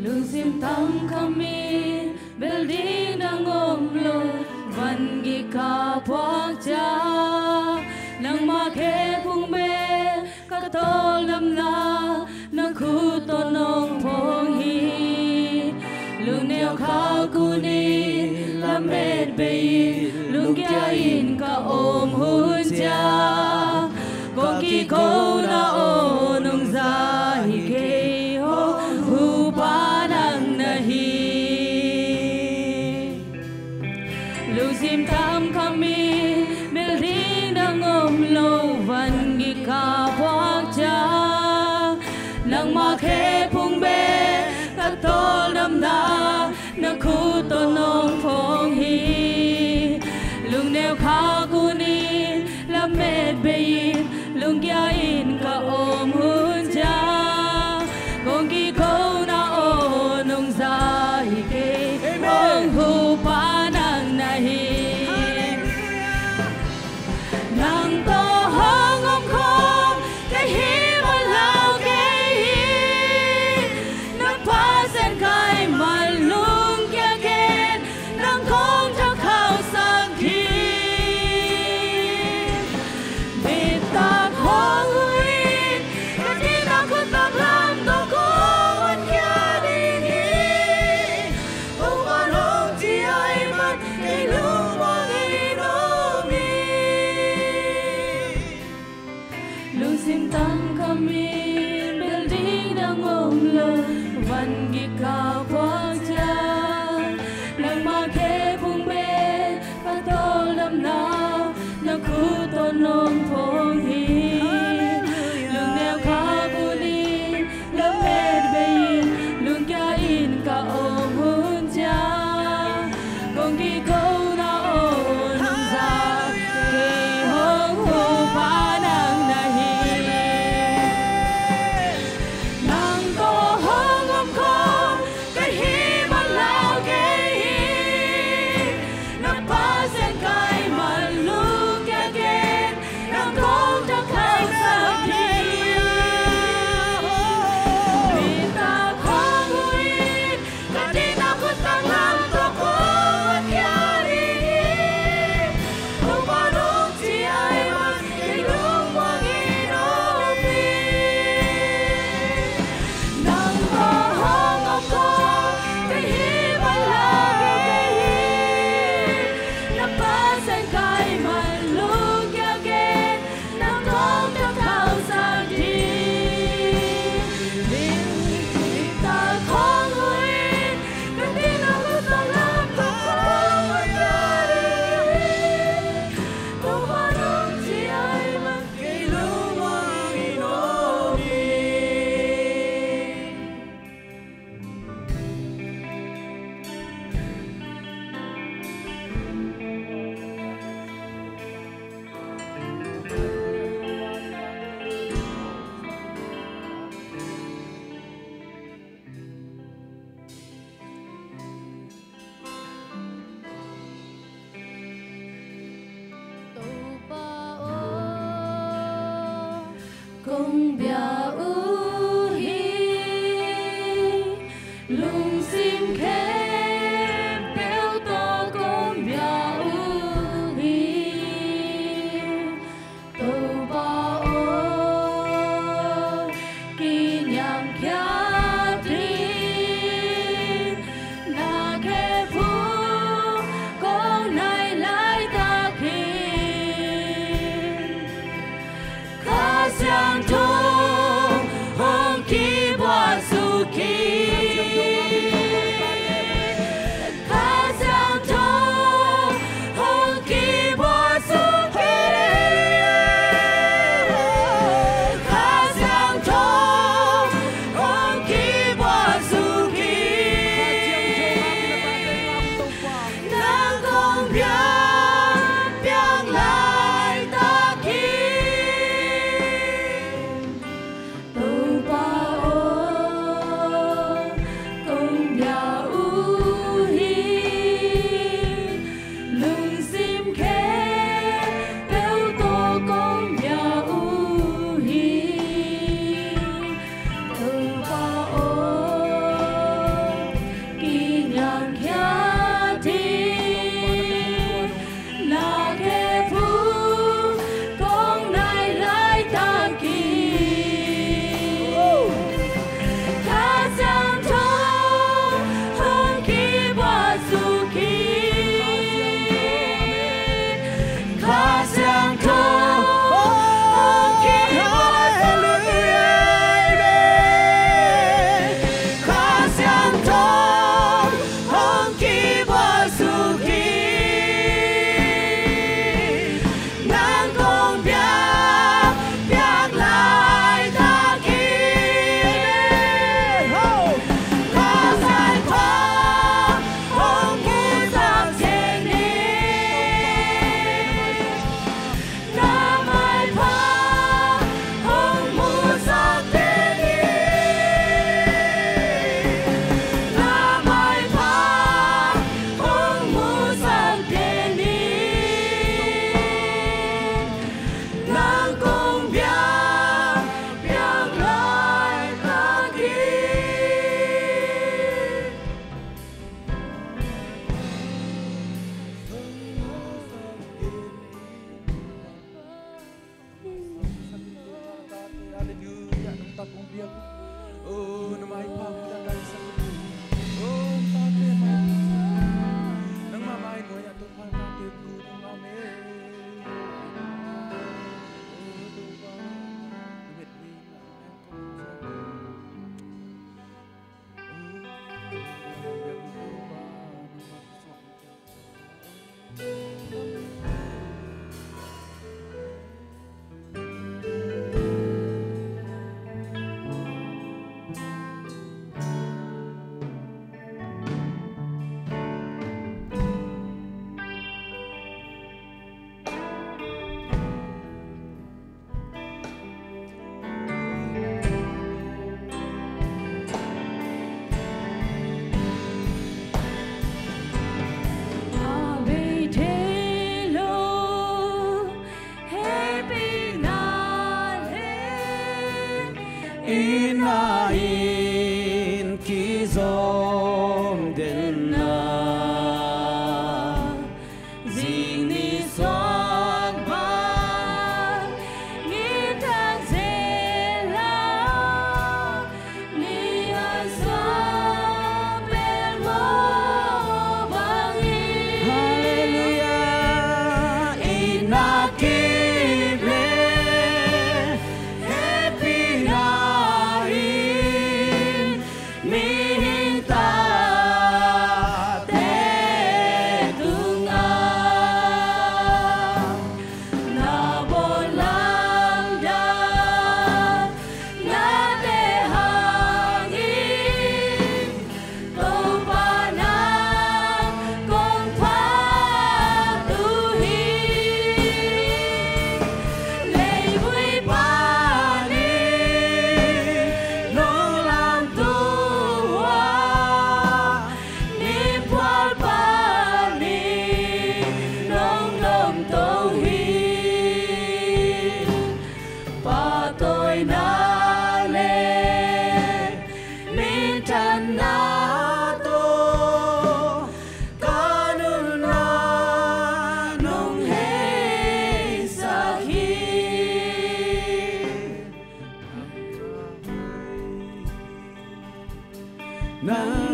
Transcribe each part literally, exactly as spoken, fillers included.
Lungsim tang khamin bel ding dang om lo, van gik ka puak ciang nangmah khe phung bek ka tawldamna, na khut tawh nong phong hi. Lungneu khak un in lamet bei in, lungkia in ka om hun ciang kong kiko na aw nong za hi kei, hong hupa nang na hi. Lungsim tang khamin bel ding dang om lo, van gik ka puak ciang nangmah khe phung bek ka tawldamna, na khut tawh nong phong hi. Lungneu khak un in lamet bei in, lungkia in ka om hun ciang kong kiko na aw nong za hi kei, hong hupa nang na hi. Nang tawh hong om khawm ka hi mah lo kei hi. Na Pasian ka hih man lungkia ken, nang kong thak khauhsak hi. Mit tak hong huh in, ka ding na khut taklam tawh kong honkhia ding hi. Topa nong ci ahih man kei lungmuang in om hi. Lungsim tang khamin bel ding dang om lo, van gik ka puak ciang nangmah khe phung bek ka tawldamna, na khut tawh nong phong hi. Lungneu khak un in lamet bei in, lungkia in ka om hun ciang kong kiko na aw nong za hi kei, hong hupa nang na hi. Nang tawh hong om khawm ka hi mah lo kei hi. Na Pasian ka hih man lungkia ken, nang kong thak khauhsak hi. Mit tak hong huh in, ka ding na khut taklam tawh kong honkhia ding hi. Topa nong ci ahih man kei lungmuang in om hi. Nang tawh hong om khawm ka hi mah lo kei hi. Na Pasian ka hih man lungkia ken, nang kong thak khauhsak hi. Mit tak hong huh in, ka ding na khut taklam tawh kong honkhia ding hi. Topa nong ci ahih man kei lungmuang in om hi. Topa aw, kong bia uh hi. Lungsim khempeuh tawh kong bia uh hi. Topa aw, kiniamkhiat in, na khe phung kong nai laitak in, Kha Siangtho hong kibuak suk in.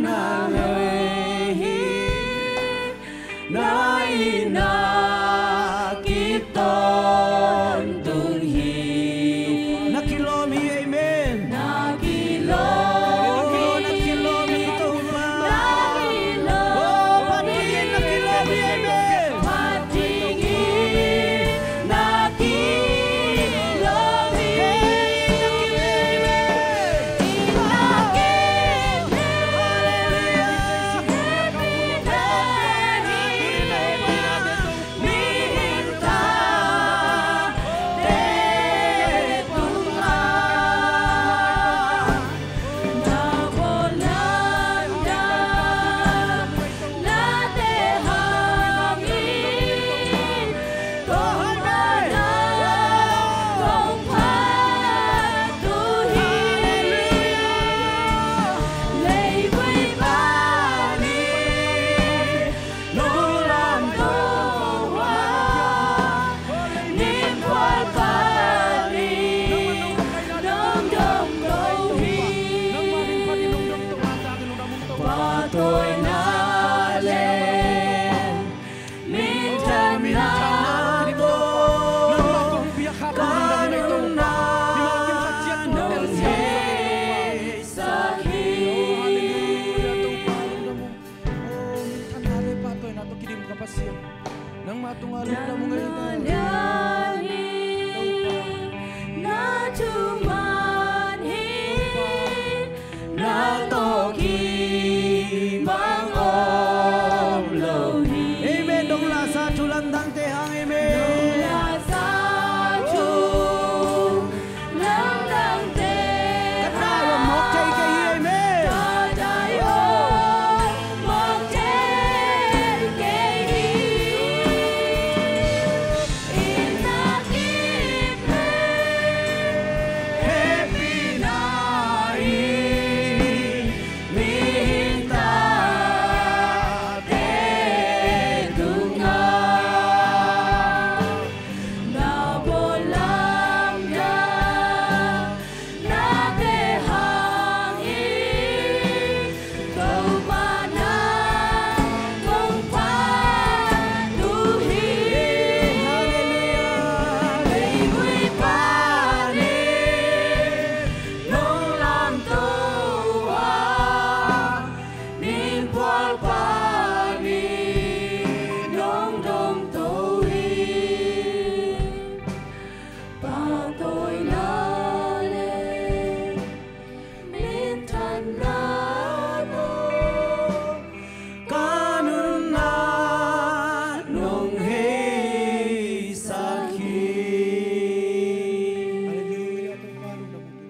na lei hi, na itna kip tawntung hi. Na kilawm hi, amen. Na kilawm hi, na kilawm hi, Topa. Na kilawm hi, na kilawm hi, amen. Phat ding hi, na kilawm hi. Hey, na kilawm hi, amen. Nangmah tungah lungdam uh ngei ta. Na tawh kimang om lo hi. Amen. Dong Lasa thu lamdangte hang, amen. Dong Lasa thu lamdangte hang. Ka tawh mawk thei kei hi, amen. Ka tawh mawk thei kei hi. Nate hang hi, Topa na kong phat uh hi. Hallelujah. Leivui panin nong lamto a, miphual panin nong domto hi. Pahtawina le minthanna tawh ka nunna nong heisak hi. Hallelujah. Topa lungdam ung,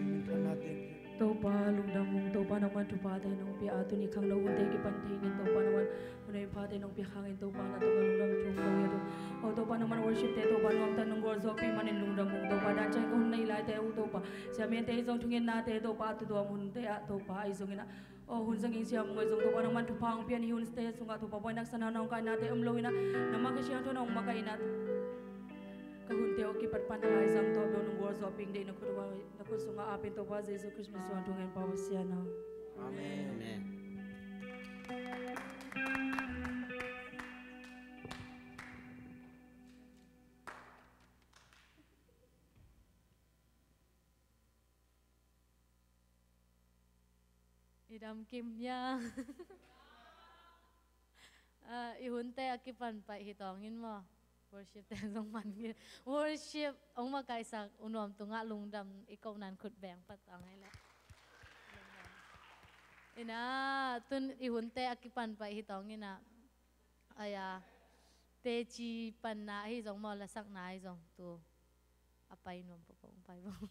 Topa lungdam ung, Topa nangman thuphate nong pia a, tuni khang no hunte kipan thei ngin, Topa nangman hun a phate nong pia khang in, Topa na tungah lungdam thu ko ya tu. O Topa nangman worship te Topa nuamtak nong gualzawhpih manin lungdam ung, Topa dan ciang ka hun nei laite uh Topa. Siaminte i zong thungetnate Topa a tutuam hunte ah Topa ahi zongin ah, o hun zangin siam ung ahi zong Topa nangman thupha hong pia ni hunte sungah Topa buaina, sanau, nong kainate om lo in ah, nangmah ka siangtho nong makaih in ah, ka hunte aw kipat pan a lai zang tawh dong nong gualzawhpih ding na khut uh, na khut sungah apin Topa Jesu Khrist min suang thungen pau a sian aw. Amen. Amen. I dam kim ya. Ah, i hunte a kipan paih hi tawngin maw. Worship te zong man ngin. Worship hong makaihsak u nuam tungah lungdam i kohnan khut beng pat tawng hi leh. Ina, tun i hunte a kipan paih hi tawngin ah. Aya, teci panna ahi zong maw, lasakna ahi zong tu. A pai nuam pawpaw, pai bawng.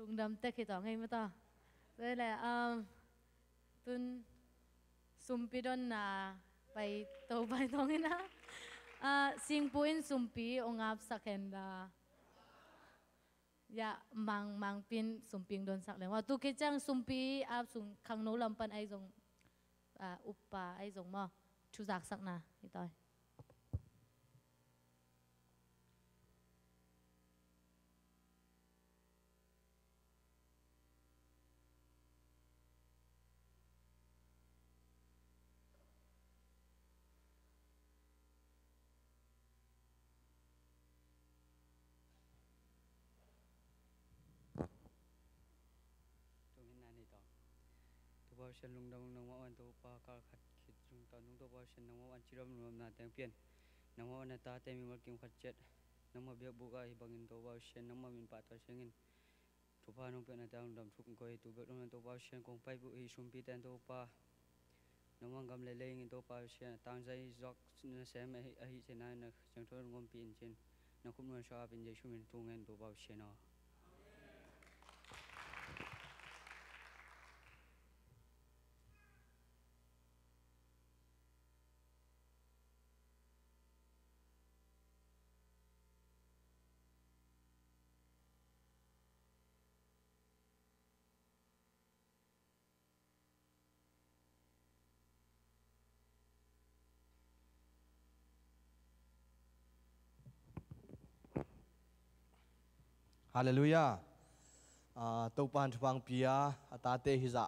Lungdam tek hi tawh ngei mata. Tua le, um, tun sumpi donna pai to pai tawng ina. Ah, singpu in sumpi ong apsak hen da. Ya, mang, mangpin sumpi ong donsak leng. Wa tu kei ciang sumpi ap sung khangno lam pan ai zong, ah, upa ai zong maw. Thu zaksakna, hi tawh. Tung hin nan hi tawh. Topa Pasian lungdam ung, nangmah wan Topa kal khat khit zong tawh nung Topa Pasian nangmah wan cidam lungdamna teng pian. Nangmah wan na tate mimal kim khat ciat nangmah biakbuk ah hi bangin Topa Pasian nangmah min pahtawi sengin Topa nong piakna teng lungdam thuk kong ko hi. Tu bek lungdam Topa Pasian kong pai buh hi sumpi teng Topa. Nangmah gam le lei ngin Topa Pasian a tangzai zuak nasem ahi, ahi cina na ciangtho ngompi in cin. Na khum nuan sa apin Jesu min thu ngen Topa Pasian aw. Halleluiah. Ah, Topa in thupha ong pia, a tate hizah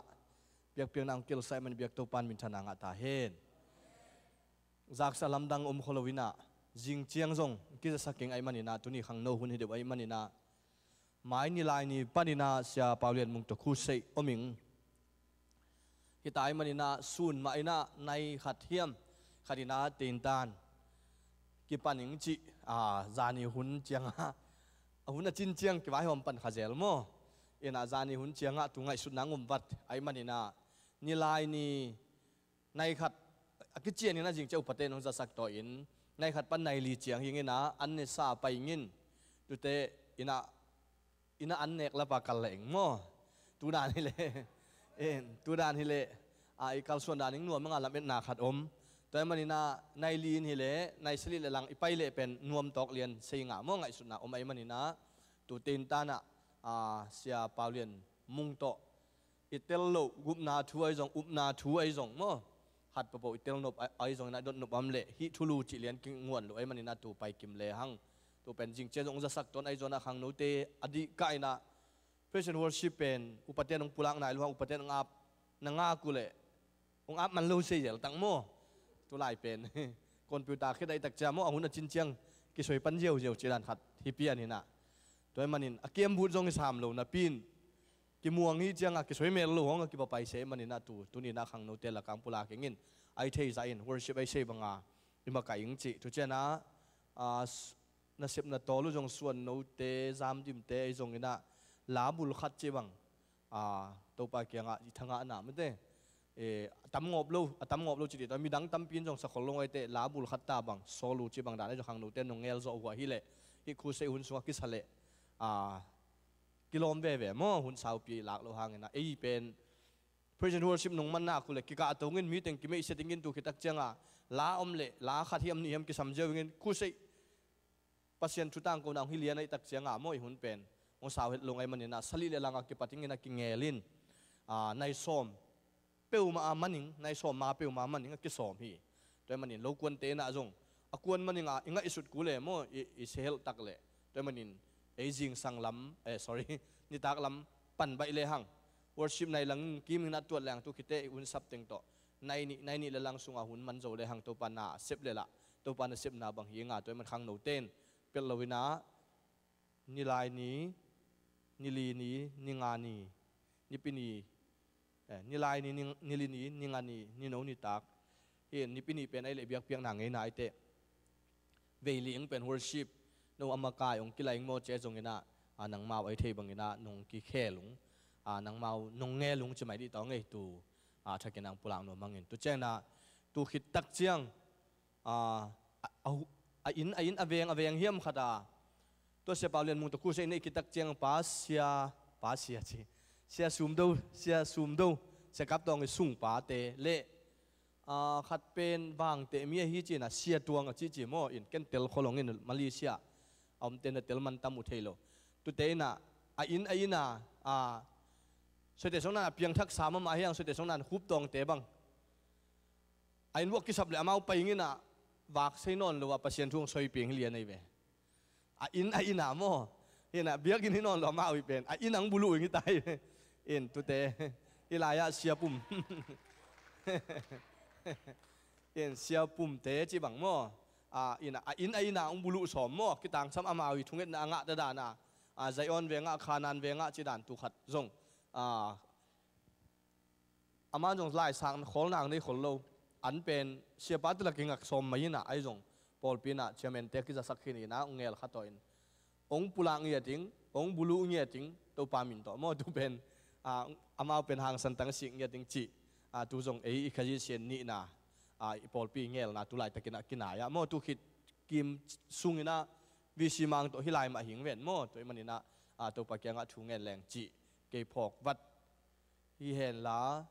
biakpiakna ong kilsa ahih manin biak Topa in minthanna ngah ta hen. Zaksa lamdang om kholo inah, zing ciang zong kizasak ing ahih maninah, tuni khangno hun hi deuh ahih maninah, mai ni lai ni paninah Sia Pau Lian Mung tawh khuseih om ing. Hita ahih maninah sun mah inah nai khat hiam khat inah tintan kipan ing cih, a, zani hun ciangah, a hun a cin ciang kivaihawm pan kha zel maw? Inah zani hun ciangah tu ngaihsutna ngum vat ahih maninah, ni lai ni nai khat a kician inah zing ciah upate nong zasak tawh in, nai khat pan nai li ciang hi inginah an nesa pai ingin, tute inah, inah an nek lapa kal leh ing maw? Tudan hileh, en, tudan hileh, a, i kalsuan dan ing nuam anga lametna khat om. Tua ahih maninah nai li in hileh nai sali le lang i pai leh pen nuam tawk lian sei ngah maw, ngaihsutna om ahih maninah, tu tintanah, a, Sia Pau Lian Mung tawh i tel loh gupna thu ahi zong, upna thu ahi zong maw, khat papoh i tel nop a-, ahi zong inah dot nop om leh hih thulu cih lian kinguan loh ahih maninah tu pai kim lehang. Tu pen zing ciang zong zasak tawn ahi zong inah khangnote a dih kah inah praise and worship pen upate nong pulak nai lo hang, upate nong ap na ngak uh leh ong ap man lo sei zel tak maw? Tulai pen computer khit ahih tak ciang maw, a hun a cin ciang kisoi pan ziauziau cih dan khat hi pian inah. Tua ahih manin a kiam but zong i sam lo napi in kimuang hi ciangah kisoi mel lo hong a kipapai se ahih maninah tu, tuninah khangnote lakah ong pulak ingin, ai thei zah in worship ai sei banga i makaih ing cih. Tu cianah, a, s-, nasepna tawl uh zong suan note, zam dimte ahi zong inah la bul khat cih bang, a, Topa kiangah i thangahna mate, e, a tam ngawp lo, a tam ngawp lo cih dih ta, midang tampi in zong sakhol lo ngaite, la bul khat ta bang sawl uh cih bang dan ahi zong khangnote nong ngel zawh uh ahileh hih khuseih hun sungah kisa leh, a, kilawm veve maw, hun saupi lak loh hangin ah. Ei pen praise and worship nong man nak uh leh kikah to ingin, mi teng kimeihsia dingin tu khit tak ciangah la om leh la khat hiam nih hiam kisam ziau ingin, khuseih Pasian thu tangkona hong hi lian ahih tak ciangah maw, i hun pen hong sau het lo ahih maninah sali le langah kipat ingin a kingel in, a, nai sawm peuhmah a maning, nai sawm ma peuhmah a maning a kisawm hi. Tua ahih manin lo kuante inah zong a kuan maning a i ngaihsut kul leh maw, i, i siahelh tak leh, tua ahih manin ei zingsang lam, eh, sorry, nitak lam pan baih lehang worship nai lang kim inah tuat lehang tu khite i hun sap teng tawh nai nih, nai nih le lang sungah hun man zo lehang Topa na a sep leh lah Topa nasepna bang hi inga. Tua ahih man khangnote in pelh lo inah ni lai ni, ni li ni, ni nga ni, nipi ni, eh, ni lai ni, ni, ni li ni, ni nga ni, ni no nitak. Hi nipi ni pen ahih leh biakpiakna ngeina ahih teh, vei li ing pen worship, no a makai ong kilai ing maw, cia zong inah, a, nangmau ahi thei bang inah nong kikhel ung, a, nangmau nong ngel ung ci mai dih tawh ngei tu, a, thakin ang pulak nuam hangin. Tu ciang inah tu khit tak ciang, a, a, a, a inn, a inn a veng, a veng hiam khat a tua Sia Pau Lian Mung tawh khuseih nei khit tak ciang pa Sia Pa Sia ci. Sia Sum Do, Sia Sum Do, Sia Kap Tawng i sungpate le, a, khat pen Vangteh mi ahi ci-in a, Sia Tuang a cici maw, in ken tel khol hong in, Malaysia a omte na tel man tam uh thei lo. Tute in a, a inn a inn a, a, Soite Song Nan a piangthak sa mahmah hi hang, Soite Song Nan Khup Tawngte bang. A inn vuah kisap le amau pai ing in a, vak sei nawn lo a Pasian thu hong soi piang hi lian ahi ve. A inn a inn a maw. Hi in a, biakinn hi nawn lo amau i pen. A inn ang buluh ing hi ta hi ve. In tute. Hi lai-ah Sia Pum. In Sia Pumte ci bang maw. A, in a, a inn a inn a hong buluh sawm maw. Kitangsam amau i thungetna a ngahte dan a. A, Zion vengah, Khanan vengah ci dan tu khat zong. A, Aman zong laisak kholna nei khol lo. An pen siapa tila kingak sawm mai in a, ahi zong pawlpi in a chairman te kizasak khin in a, hong ngel khat aw in. Hong pulak ngiat ing, hong buluh ngiat ing, Topa min tawh. Maw tu pen, a, amau pen hangsan tang sik ngiat ing cih. A, tu zong ei i Khazih Sian nihna, a, i pawlpi ngelna tu laitakin a kinai a. Maw tu khit kim sung in a V C Mang tawh hi lai mah hing ven. Maw tu i man in a, a, Topa kiangah thu ngen leng cih. Kei phawk vat. Hi henla,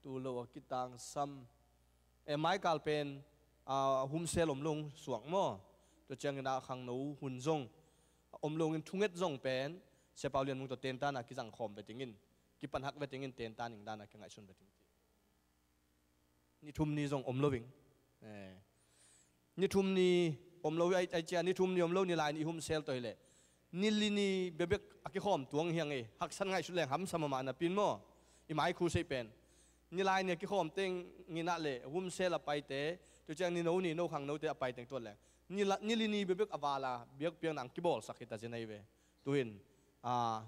tu lo a kitangsam. E, maikal pen, a, humsel om lo suak maw. Tua ciangin a khangno hun zong. Om lo in thunget zong pen, Sia Pau Lian Mung tawh tentan a kizang khawm ve dingin. Kipan hak ve dingin tentan ing dan a kingaihsun ve ding. Ni thum ni zong om lo ing. E. Ni thum ni om lo ai, ai cia, ni thum ni om lo, ni lai ni i humsel tawh hi leh. Ni li ni bebek a kikhawm tuang hi hang e, haksan ngaihsut leng hamsa mahmah napi in maw. I mai khu sei pen. Ni lai ni a kikhawm teng in a le, humsel a paite, tu ciang ni no ni no khangnote a pai teng tuat leng. Ni la, ni li ni bebek a val a, biakpiakna ang kibawlsak hi ta zen ahi ve. Tu in, a,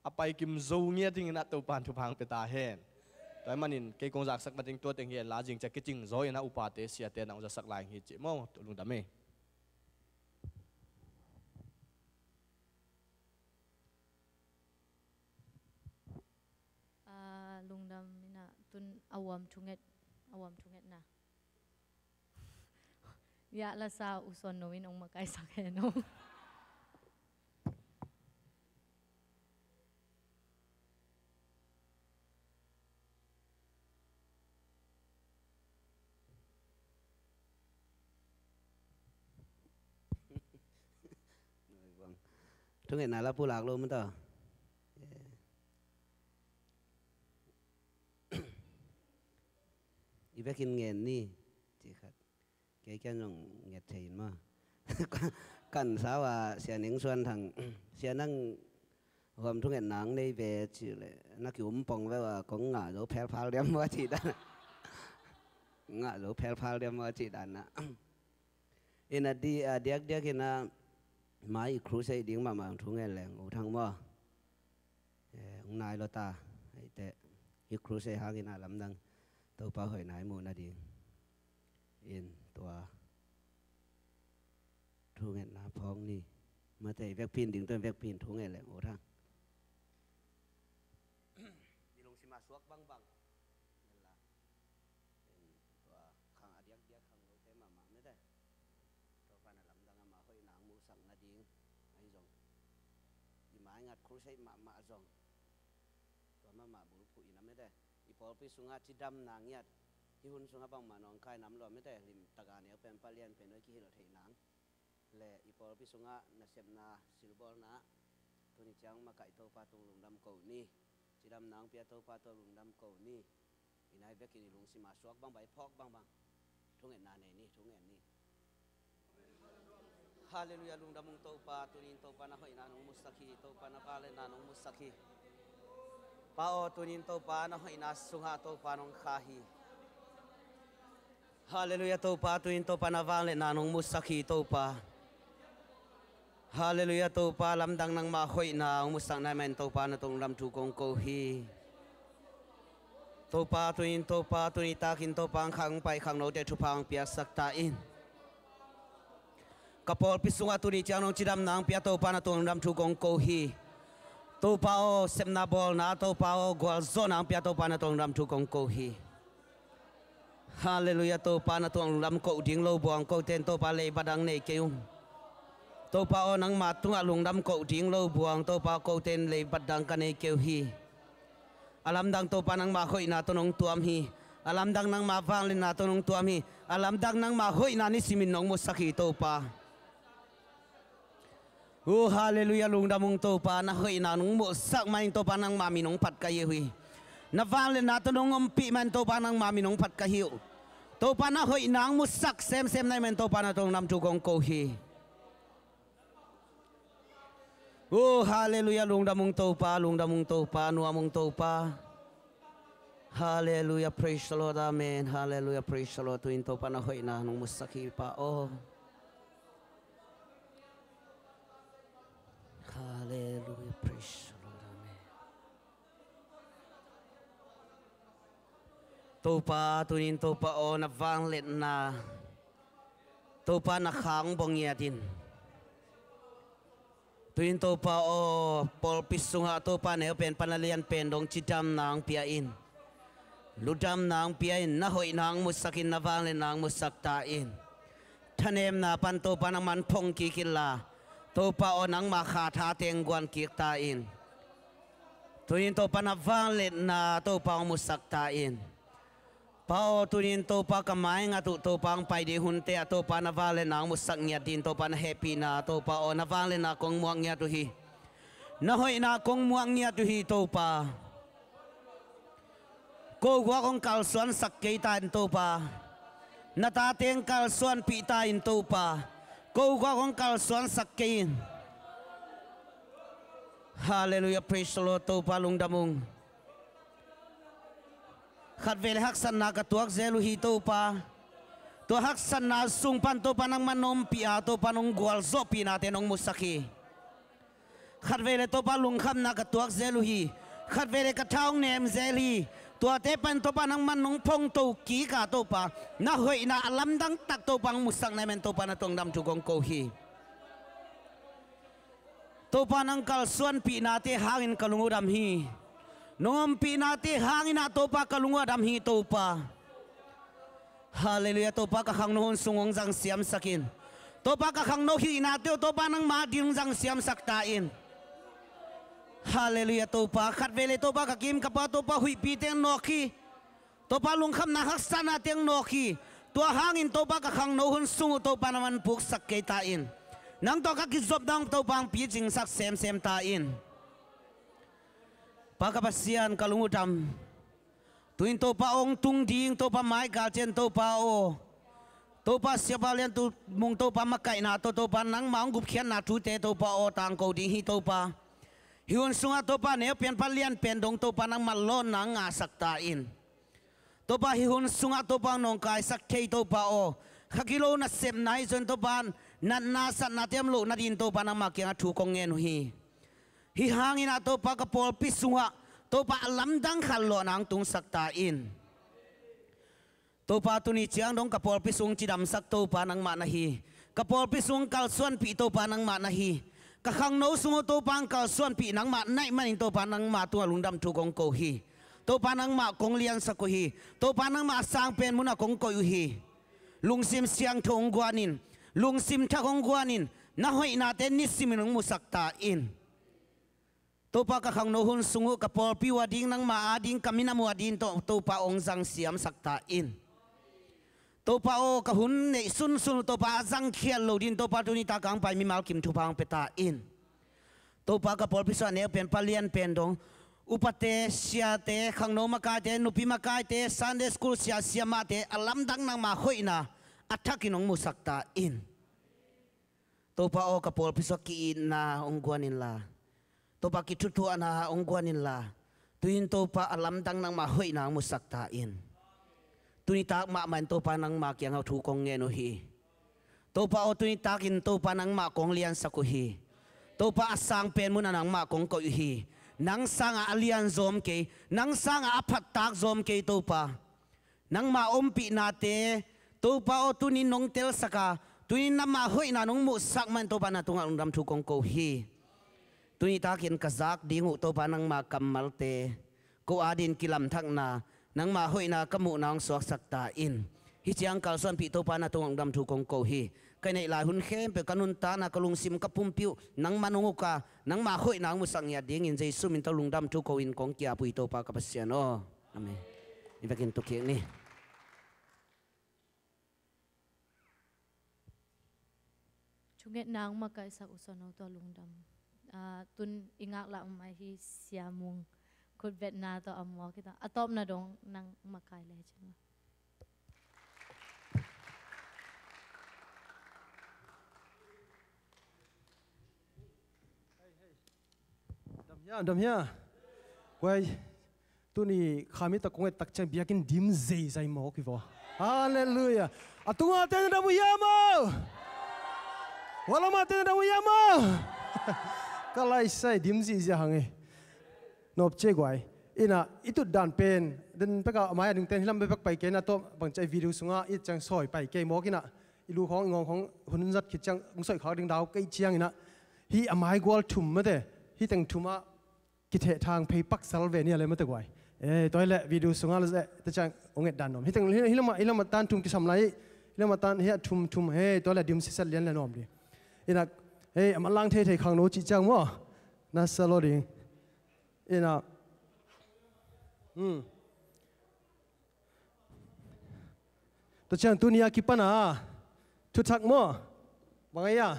a pai kim zo ngiat dingin a Topan thupha hong pia ta hen. Tua ahih manin kei kong zaksak nading tua teng hi hen la, zing ciang kicing zaw in a upate siate na hong zasak lai hi ci maw, tua lungdam e. A, lungdam in a tun a uam thunget, a uam thungetna. Ia lasa uson no in ong makaisak hen ong. Thungetna la pulak lo mata. I vekin ngen ni, ci khat. Kei kian zong nget thei in maw. Kan sau a Sia Ning Suan Thang, Sia nang huam thungetna ang nei ve ci le, na ki um pong ve ua, kong ngah zo phelphal diam ua ci dan. Ngah zo phelphal diam ua ci dan na. In a di, a diakdiak in a mai i crusade ding mahmah ang thungen leng U Thang maw. Eh, hong nai lo ta, eite. Hih crusade hangin a lamdang Topa hoihna i muh nading in tua thungetna phawk ni. Mate, i vekpi in ding tua i vekpi in thunget leng U Thang. I lungsim a suak bangbang. Tua khang a diakdiak khangnote mahmah mete. Topa na lamdang ama hoihna ang muhsak nading ahi zong, i maingat crusade mahmah zong tua mahmah bulphuh in a mete. I pawlpi sungah cidamna ngiat, hih hun sungah bangmah nawngkai nam lua mete. Limtaka neu pen palian pen oi kihilh theih nang. Le i pawlpi sungah nasepna silbawlna tuni ciang makaih Topa tung lungdam ko ni. Cidamna ang pia Topa tung lungdam ko ni. I nai vekin i lungsim a suak bangbang, i phawk bangbang. Thungetna nei ni, thungen ni. Halleluiah, lungdam ung Topa, tunin Topa na hoihna nong musak hi, Topa na vangliatna nong musak hi. Pa aw, tunin Topa na hoihna sungah Topa nong kha hi. Halleluiah, Topa, tuin Topa na vangliatna nong musak hi, Topa. Halleluiah, Topa, lamdang nangmah hoihna hong musak nai manin Topa na tung lamthu kong ko hi. Topa, tuin Topa, tuni takin Topa ang khang pai khangnote thupha ang piaksak ta in. Ka pawlpi sungah tuni ciang nong cidamna ang pia Topa na tung lamthu kong ko hi. Topa aw, sepna bawlna Topa aw, gualzawhna ang pia Topa na tung lamthu kong ko hi. Halleluiah, Topa na tuang lam koh ding lo buang kote in Topa leibat ang nei kei ung. Topa aw, nangma tungah lungdam koh ding lo buang, Topa, kote in leibat dang ka nei kei uh hi. A lamdang Topa nangma hoihna tawh nong tuam hi. A lamdang nangma vangliatna tawh nong tuam hi. A lamdang nangma hoihna nisimin nong musak hi Topa. Uh, halleluiah, lungdam ung Topa, na hoihna nong muhsak manin Topa nangma min hong phat ka hi uh hi. Na vangliatna tawh nong ompih manin Topa nangma min hong phat ka hi uh. Topa na hoihna hong musak semsem na hih manin Topa na tungah lungdam thu kong ko hi. Oh, halleluiah, lungdam ung Topa, lungdam ung Topa, nuam ung Topa. Halleluiah, praise the Lord, amen. Halleluiah, praise the Lord. Tuin Topa na hoihna nong musak hi Pa aw. Halleluiah, praise the Lord, amen. Topa, tunin Topa aw, na vangliatna Topa na khang bawng ngiat in. Tuin Topa aw, pawlpi sungah Topa neu pen pan a lian pen dong cidamna hong pia in. Lungdamna hong pia in, na hoihna hong musak in, na vangliatna hong musak ta in. Thanemna pan Topa nangman phong kik inla, Topa aw, nangma kha tha teng guan kik ta in. Tunin Topa na vangliatna Topa hong musak ta in. Pa aw, tunin Topa ka mai ngat uh Topa hong pai ding hunte ah Topa na vangliatna hong musak ngiat ding, Topa na hehpihna Topa aw, na vangliatna kong muak ngiat uh hi. Na hoihna kong muak ngiat uh hi Topa. Ko guak hong kalsuansak kei ta in Topa. Na tate hong kalsuanpih ta in Topa. Ko guak hong kalsuansak kei in. Halleluiah, praise the Lord, Topa lungdam ung. Khatvei le haksatna ka tuak zel uh hi Topa. Tua haksatna sung pan Topa nangman na ompih a, Topa nong gualzawhpihnate nong musak hi. Khatvei le Topa lungkhamna ka tuak zel uh hi. Khatvei le ka tha hong nem zel hi. Tuate pan Topa nangman nong phong to kik a Topa, na hoihna a lamdang tak Topa hong musak na hih manin Topa na tungah lungdam thu kong ko hi. Topa nang kalsuanpihnate hangin ka lung uh dam hi. Nong ompihnate hangin ah Topa ka lung uh a dam hi Topa. Halleluiah, Topa ka khangno hun sung hong zang siamsak in. Topa ka khangno hihnate uh Topa nangma ding hong zang siamsak ta in. Halleluiah Topa, khatvei le Topa ka kim ka pau Topa huihpi teng nawk hi. Topa lungkhamna haksatna teng nawk hi. Tua hangin Topa ka khangno hun sung uh Topa nangman puksak kei ta in. Nang tawh ka kizopna hong Topa hong picingsak semsem ta in. Pa ka Pasian, ka lung uh dam. Tuin Topa hong tung ding Topa mai galcian Topa aw, Topa siapa lian tu mung Topa makaihna tawh Topa nangma hong gupkhiatna thute Topa aw tangko ding hi Topa. Hih hun sungah Topa neu pian pan lian pen dong Topa nangma lawnna ngahsak ta in. Topa hih hun sungah Topa hong nawngkaisak thei Topa aw, kha kilo nasepna hi zong Topa natna satna te om loh nading Topa nangma kiangah thu kong ngen uh hi. Hih hangin ah Topa ka pawlpi sungah Topa a lamdang khat lawhna hong tungsak ta in. Topa tuni ciang dong ka pawlpi sung cidamsak Topa nangmah na hi. Ka pawlpi sung kalsuanpih Topa nangmah na hi. Ka khangno sung uh Topa hong kalsuanpih nangmah na hih manin Topa nangma tungah lungdam thu kong ko hi. Topa nangmah kong liansak uh hi. Topa nangmah a sang pen munah kong koih uh hi. Lungsim siangtho hong guan in, lungsim thak hong guan in, na hoihnate nisimin hong musak ta in. Topa ka khangno hun sung uh ka pawlpi uh a ding nangma a ding ka minam uh a ding tawh Topa hong zang siamsak ta in. Topa aw, ka hun neih sunsun uh Topa a zangkhial lo ding Topa tuni tak a hong pai mimal kim thupha hong pia ta in. Topa ka pawlpi sung a neu pen pa lian pen dong upate, siate, khangno makaite, nupi makaite, Sunday school sia siamahte a lamdang nangma hoihna a thakin hong musak ta in. Topa aw, ka pawlpi sung a ki-itna hong guan inla, Topa kithuthuahna hong guan inla, tuin Topa a lamdang nangma hoihna hong musak ta in. Tuni tak mahmah in Topa nangma kiangah thu kong ngen uh hi. Topa aw, tuni takin Topa nangmah kong liansak uh hi. Topa a sang pen munah nangmah kong koih uh hi. Nang sangah a lian zawm kei, nang sangah a phattak zawm kei Topa. Nangma ompihnate Topa aw, tunin nong telsak a, tunin nangma hoihna nong muhsak man Topa na tungah lungdam thu kong ko hi. Tuni takin ka zak ding uh Topa nangma kammalte, ko adin kilamthakna, nangma hoihna ka muhna hong suaksak ta in. Hih ciang kalsuanpih Topa na tungah lungdam thu kong ko hi. Ka neih lai hun khempeuh ka nuntakna, ka lungsim, ka pumpi uh nangman hong uk a, nangma hoihna hong musak ngiat dingin Jesu min tawh lungdam thu ko-in kong ki-ap uh hi, Topa ka Pasian aw. Amen. I vekin tukik ni. Thungetna hong makaihsak uh Suan Ho tawh lungdam. Ah, tun i ngaklah uh mah hi Sia Mung, khutbetna tawh a muak hi ta. A tawpna dong nang makai le cin. Dam hia, dam hia. Guai, tuni khami tak kong et tak ciang biakinn dim zeizai mawk hi vaw. Halleluiah. A tunga te na dam uh hiam aw? Walama te na dam uh hiam aw? Ka laisai dim zihziah hang e. Nop cia guai. Ina, i tut dan pen den peka a mai a ding ten hilam bepek pai kei na tawh bang cia i video sunga i ciang sawi pai kei mawk ina. I lu khawng, i ngawng khawng, hun zat khit ciang hong soih khak ding dau kei ciang ina. Hi a mai gual thum mate, hi teng thum ah kitheh thang phei paksal ve nia le mate guai. Eh, tua hi leh video sungah le zeh te ciang hong et dan nuam. Hi teng, hi, hi lamah, hi lamah tan thum kisam lai, hi lamah tan hi a thum thum, eh, tua le dim siset lian le nuam di. Ina, eh, a manlang thei thei khangno cih ciang maw. Na sa lo ding. Ina. Hmm. Tua ciang tuni a kipan a thuthak maw? Bang a ia?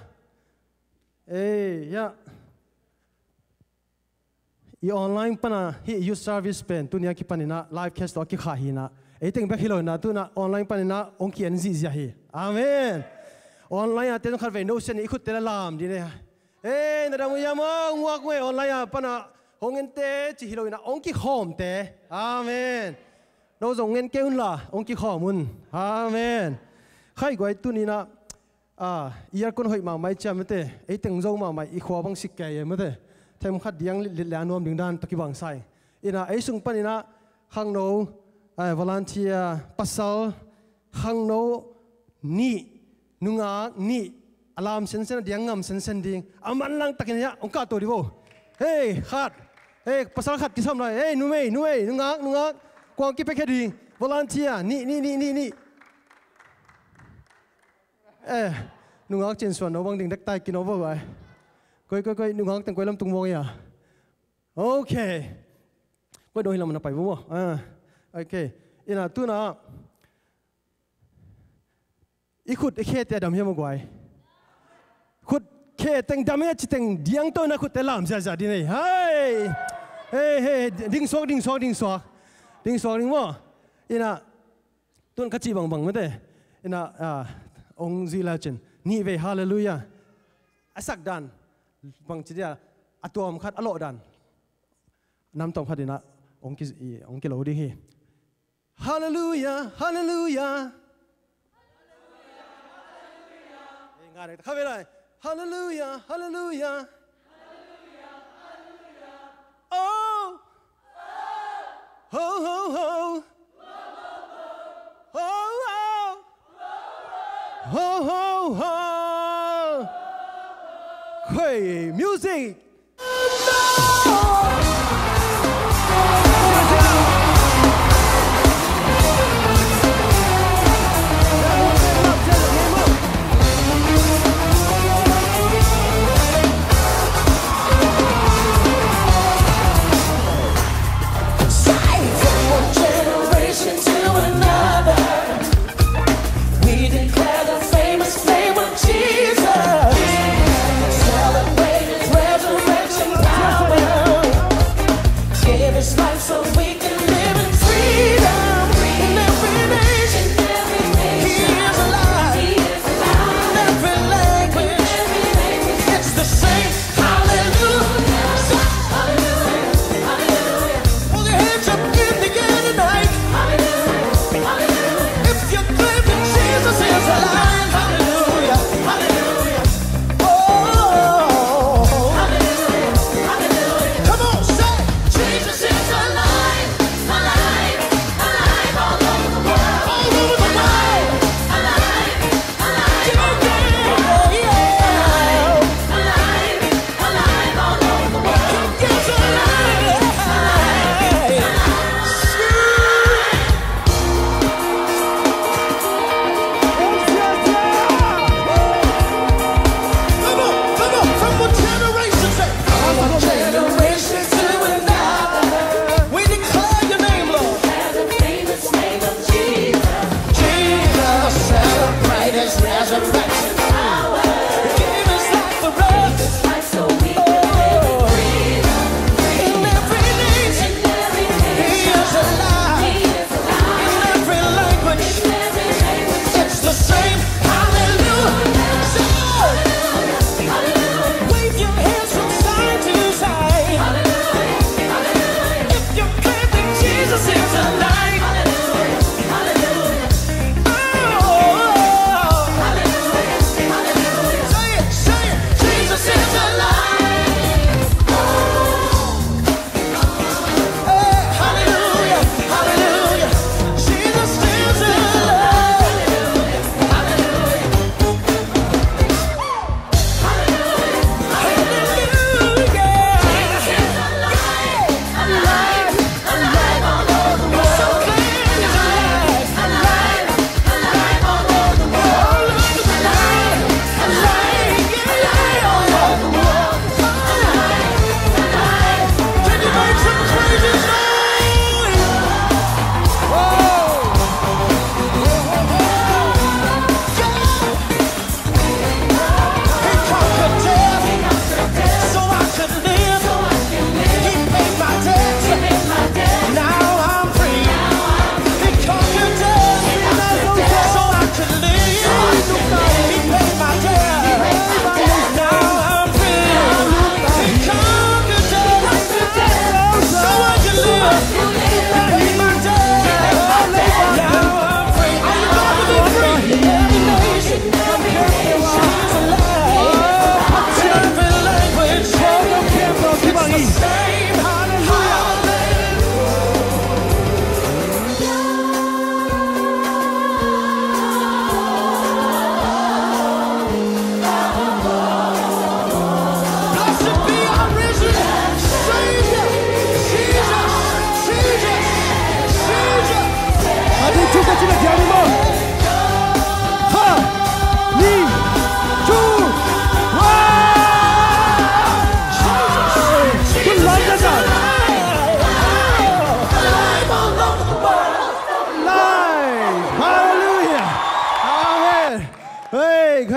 Ei, ia. I online pana hi youth service pen tuni a kipan ina live cast tawh a kikhah hi ina. Ei teng bek hi lo ina tuna online pan ina hong ki-en zihziah hi. Amen. Online a te zong khat vei no sian i khutte la lam di ne. Ei, na dam uh hiam aw, nguak uh e, online a pana hong ente ci hi lo ina hong kikhawmte. Amen. No zong ngen kei un la hong kikhawm un. Amen. Khai guai tuni ina, ah, i aircon hoih mahmah i ciam mate, ei teng zo mahmah i khua bang sik kei e mate. Them khat diang litlit le a nuam ding dan tawh kibang sai. Ina ei sung pan ina khangno, eh, volunteer pasal, khangno nih, nungak nih, a lam sensen a diang ngam sensen ding. A manlang takin hiah hong kahto di vo. Hei, khat. Hei, pasal khat kisam lai. Hei, numei, numei, nungak, nungak. Kuang kipekhia ding. Volunteer, nih, nih, nih, nih, nih. Eh, nungak cin suan no bang ding dek tai kino vo ai. Koi, koi, koi, nungak teng koi lam tung vo ia. Okay. Koi dong hi lam na pai vo mo. Ah, okay. Ina tuna. I khut i khete a dam hiam a guai? Khut khe teng dam hiam a ci teng diang tawh na khutte lam ziahziah ding ei. Hai! Hei, hei, ding suak, ding suak, ding suak. Ding suak ding maw? Ina, tun ka cih bangbang mate. Ina, ah, hong zui lai cin. Nih vei halleluiah. A sak dan. Bang ci dia. A tuam khat, a lawh dan. Nam tuam khat ina. Hong ki, hong ki lo ding hi. Halleluiah, halleluiah. Halleluiah, halleluiah. Halleluiah, halleluiah. Oh. Ho, ho, ho. Ho, ho. Ho, ho, ho. Hey, music. Shine from one generation to another. We declare the famous name of Jesus. Celebrate his resurrection.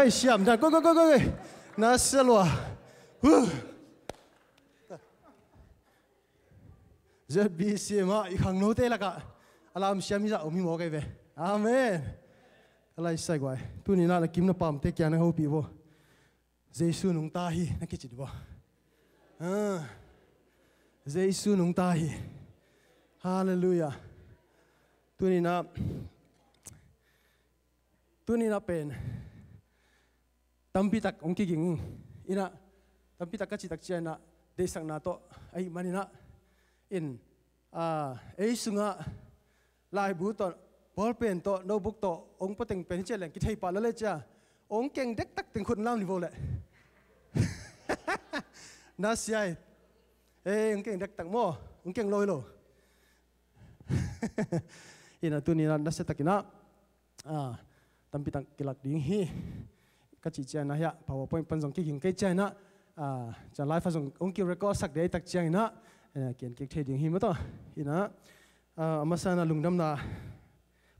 Ei, siam dan. Koi, koi, koi, koi, koi. Na sia lua. Huh. Z B C mah i khangnote lakah a lam siam hi zah om hi mawk ei ve. Amen. Ka lai sai guai. Tuni na na kim na pamte kia na hopih bo. Jesu nungta hi na kicit bo. Ah. Jesu nungta hi. Halleluiah. Tuni na, tuni na pen tampi tak hong kiging inah, tampi tak ka cih tak ciah inah, deihsakna tawh ahih man inah, in, ah, ei sungah laibu tawh, ballpen tawh, notebook tawh hong pua teng pen hi ciah leng kithei pah lel le ciah, hong keng dektak teng khut lam ni vo leh. Na sia hi. Ei, hong keng dektak maw, hong keng lo hi lo. Inah tuni na, na sia tak inah, ah, tampi tak kilak ding hi. Ka cih ciang inah hiah PowerPoint pan zong kiging kei ciang inah, ah, ciang live ah zong hong ki-record sak dei tak ciang inah, eh, kian kik thei ding hi maw tawh. Inah, ah, a masa inah lungdamna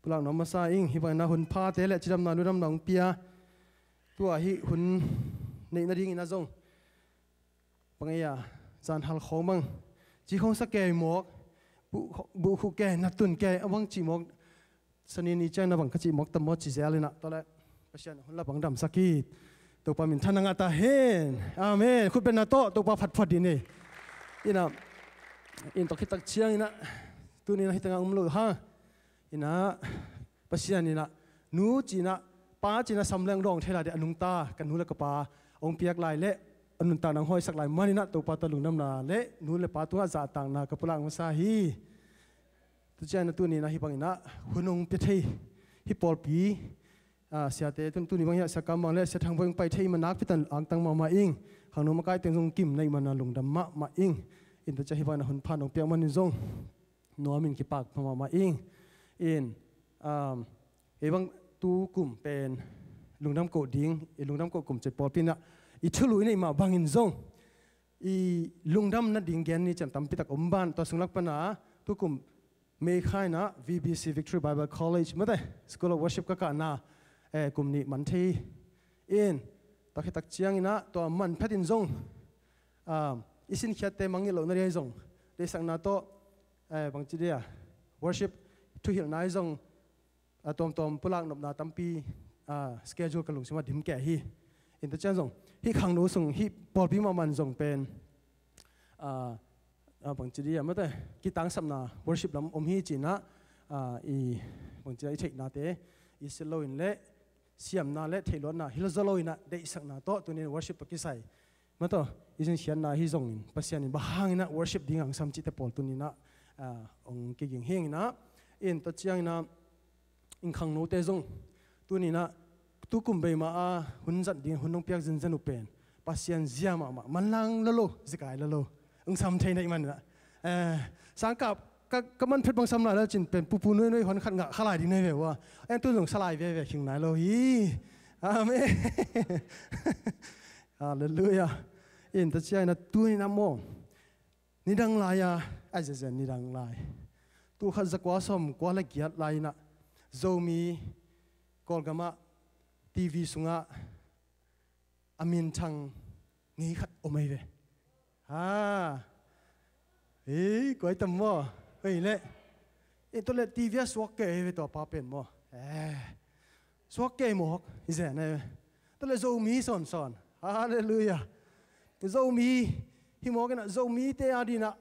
pulak nuam masa ing, hih bang inah hun phate le cidamna ludamna hong pia. Tua hih hun neih nading inah zong bang ei a, zan hal khawng bang, ci khawng sa kei mawk, buh, buh khuh kei, na tun kei, a bang cih mawk, sanin i ciang na bang ka cih mawk tam maw ci zel inah, tua leh Pasian hun la bang damsak hi. Topa min than a ngah ta hen. Amen. Khut beng na tawh Topa phatphat dih ni. Inah, in tawh khit tak ciang inah, tuni na hi tengah um lo ha. Inah, Pasian inah, nu ci inah, pa ci inah sam leng dawng thei lai dih a nungta, ka nu le ka pa hong piak lai le a nuntak nang hawisak lai man inah Topa tawh lungdamna le nu le pa tungah zahtakna ka pulak masa hi. Tu ciang inah tuni na hih bang inah hun hong pia thei hih pawlpi, ah, siate, tun, tuni bang hiah Sia Kam Mang le Sia Thang Boi hong pai thei man nakpi tak angtang mahmah ing. Khangno makai teng zong kim na hih man a lungdam mahmah ing. In tu ciang hih bang inah hun pha hong piak man in zong nuam in kipak mahmah ing. In, um, ei bang tu kum pen lungdam koh ding, i lungdam koh kum cih pawlpi inah i thulu i neih mah bangin zong i lungdam nading gen ni ciang tampi tak om ban, tua sung lak pan a tu kum May kha inah V B C, Victory Bible College, mate, School of Worship ka kahna, eh, kum nih man thei. In, tua khit tak ciang inah tua man phet in zong, ah, i sinkhiatte mangngilh loh nading zong, deihsakna tawh, eh, bang ci dih a, worship thuhilhna hi zong, a, tuamtuam pulak nopna tampi, a, schedule ka lungsim ah dim keh hi. In tu ciang zong hih khangno sung, hih pawlpi mahmah in zong pen, a, a, bang ci dih a, mate, kitangsapna worship lam om hi ci inah, a, i, bang ci dih a, i theihnate i silh lo in le siamna le theihluatna hilh zaw lo inah deihsakna tawh tuni in worship tawh kisai, mate, i sinkhiatna hi zongin Pasian in bang hang inah worship ding hong sam cihte pawl tuni inah, a, hong kiging hi ing inah. In tua ciang inah in khangnote zong tuni inah tu kum bei mah a hun zat ding hun hong piak zenzen uh pen Pasian zia mahmah, manlang lolo, zikai lolo, hong sam thei na hih man inah, eh, sangkap ka, ka man phet bang sam lai lo cin pen pupu nuai nuai hon khat ngah kha lai ding nuai ve ua. En tu zong sa lai veve khing nai lo hi. Amen. Halleluiah. In tua ciang inah tuni inah maw, nidang lai-a, a, zezen nidang lai, tul khat za kua sawm kua le giat lai inah Zomi, Kawlgam ah T V sungah a minthang ngei khat om ei ve. Ha. Ei, koi tam maw. Hei le. Ei, tua le T V ah suak kei ei ve tua pa pen maw. Eh. Suak kei mawk hi zen ei ve. Tua le Zomi sawnsawn. Halleluiah. Zomi hi mawk inah Zomite a ding inah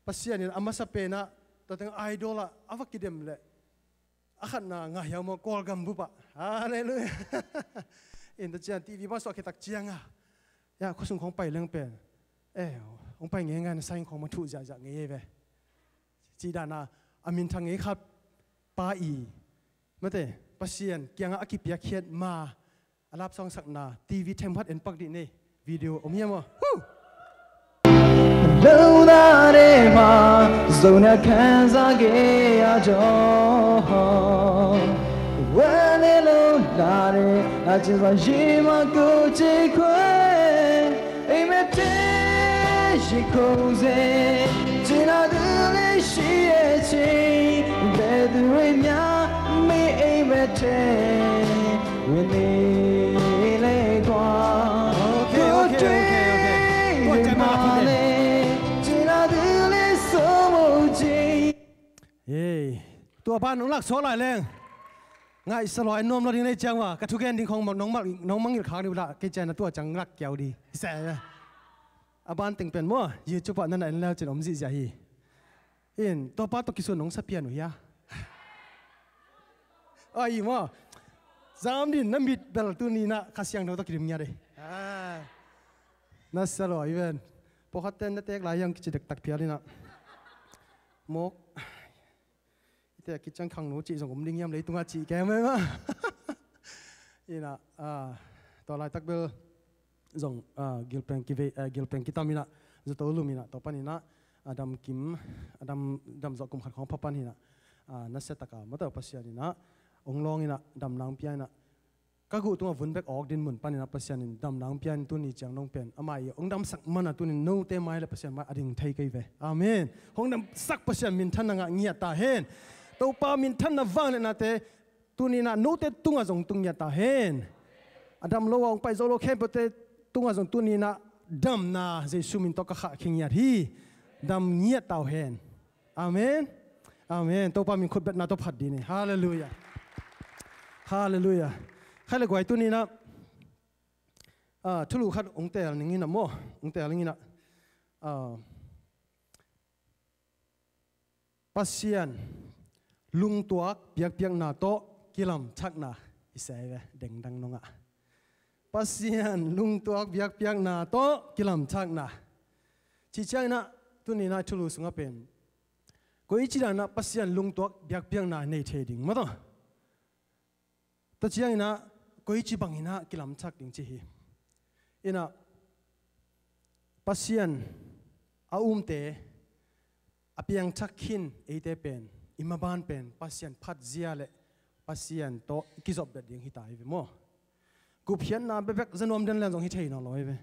Pasian in a masa pen ah tua teng idol ah a va kidem le a khatna ngah hiau maw, Kawlgam bup ah. Halleluiah. In tua ciang T V bang suak khit tak ciang a, ya, khuasung khawng pai leng pen, eh, hong pai ngeingai na sa ing khawng mah thuh ziahziah ngei ei ve. Cih dan a, a minthang ngei khat pa i, mate, Pasian kiangah a kipiakkhiat ma a lapsang sakna T V themkhat en pak dih ni. Video om hiam aw? Huh! Lo na de ma, zo na khan za ge a do. Wa ne lo na de, a chi za ji ma ku chi kwe. Ei me te ji ko ze, ji na du le shi e chi. Be du re mya, me ei me te, we ne. Hei, tua pan nong lak suak lai leng ngaihsa lua nuam lo ding nei ciang va, ka thugen ding khong nong mang, nong mangngilh khak ding uh lah, kei ciang na tua ciang lak kiau ding. Hi se. A ban teng pen maw, YouTube ah na na en leu cin om zihziah hi. In, tua pa tawh kisuan nong sa pian uh hia? Ai maw. Zam din na mit bel tuni na Kha Siangtho tawh kidim ngiat ei. Ah. Na sa lua hi ven. Pawlkhat ten na tek lai hiang kici dektak phial in ah. Mawk. Ite a kiciang khangno cih zong om ding hiam leitungah cih kem ei mah. In ah, ah, tua laitak bel zong, ah, gilpeng kivei, ah, gilpeng kitam in ah, zato lum in ah, tua pan in ah, a dam kim, a dam, dam zawh kum khat khawng pha pan in ah, ah, nasia taka mawtaw Pasian in ah, ong lawng in ah, dam nang pia in ah, ka guh tungah vun bek awk din mun panin a Pasian in damna hong pia in tuni ciang nong pen amah i hong damsak man a tunin note mai le Pasian mai a ding thei kei ve. Amen. Hong damsak Pasian minthanna ngah ngiat ta hen. Topa minthanna vangliatnate tuni-in ah note tungah zong tung ngiat ta hen. A dam lo a hong pai zo lo khempeuhte tungah zong tuni-in ah damna Jesu min tawh ka khah khia ngiat hi. Dam ngiat ta uh hen. Amen. Amen. Topa min khutbetna tawh phat dih ni. Halleluiah. Halleluiah. Khai le guai tuni-in ah, ah, thulu khat hong teel ning in ah maw, hong teel ning in ah, ah, Pasian lungtuak biakpiakna tawh kilamthakna i sei ve dengdang nungah. Pasian lungtuak biakpiakna tawh kilamthakna. Cih ciangin ah tuni-in ah thulu sungah pen koici dan ah Pasian lungtuak biakpiakna nei thei ding maw taw? Tua ciangin ah koici bangin ah kilamthak ding ci hi. In ah Pasian a umte a piangthak khin eite pen i maban pen Pasian phatzia le Pasian tawh i kizop bet ding hi ta hi ve maw? Gupkhiatna bekbek za nuam den lian zong hi thei nawn lo hi ve.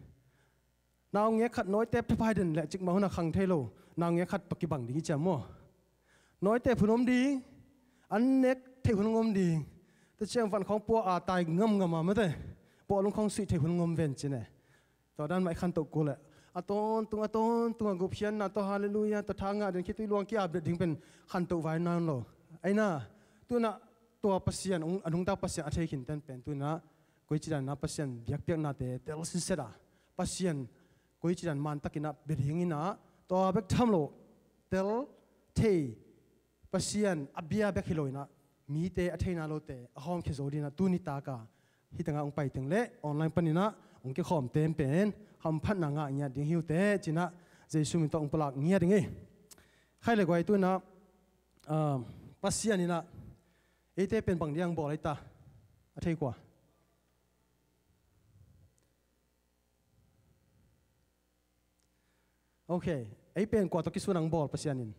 Naungek khat nawite phephai den le cikmah hun a khang thei lo. Naungek khat tawh kibang ding hi ciam maw? Nawite phun om ding. An nek theih hun om ding. Tua ciang van khawng pua a tai ngamngam a mate. Bawlung khawng suih theih hun om ven cine. Tua dan mah i khantoh kul leh a tawntung a tawntung a gupkhiatna tawh halleluiah tawh tha ngah den khitui luang ki-ap det ding pen khantoh vai nawn lo. Aina, tu-in ah tua Pasian, a nungta Pasian a thei khinten pen tu-in ah koici dan ah Pasian biakpiaknate tel siset a Pasian koici dan mantakin ah bia dingin ah tua bek tham lo tel thei Pasian a bia bek hi lo-in ah mite a theina lote a hawmkhia zo dingin ah tuni tak a hih tengah hong pai teng le online panin ah hong kikhawm ten pen hamphatna ngah ngiat ding hi uh teh ci-in ah Jesu min tawh hong pulak ngiat ding hi. Khai le guai tu-in ah, ah, Pasian in ah eite pen bang ding hong bawl ei ta? A thei kua? Ok. Ei pen kua tawh kisuan hong bawl Pasian in?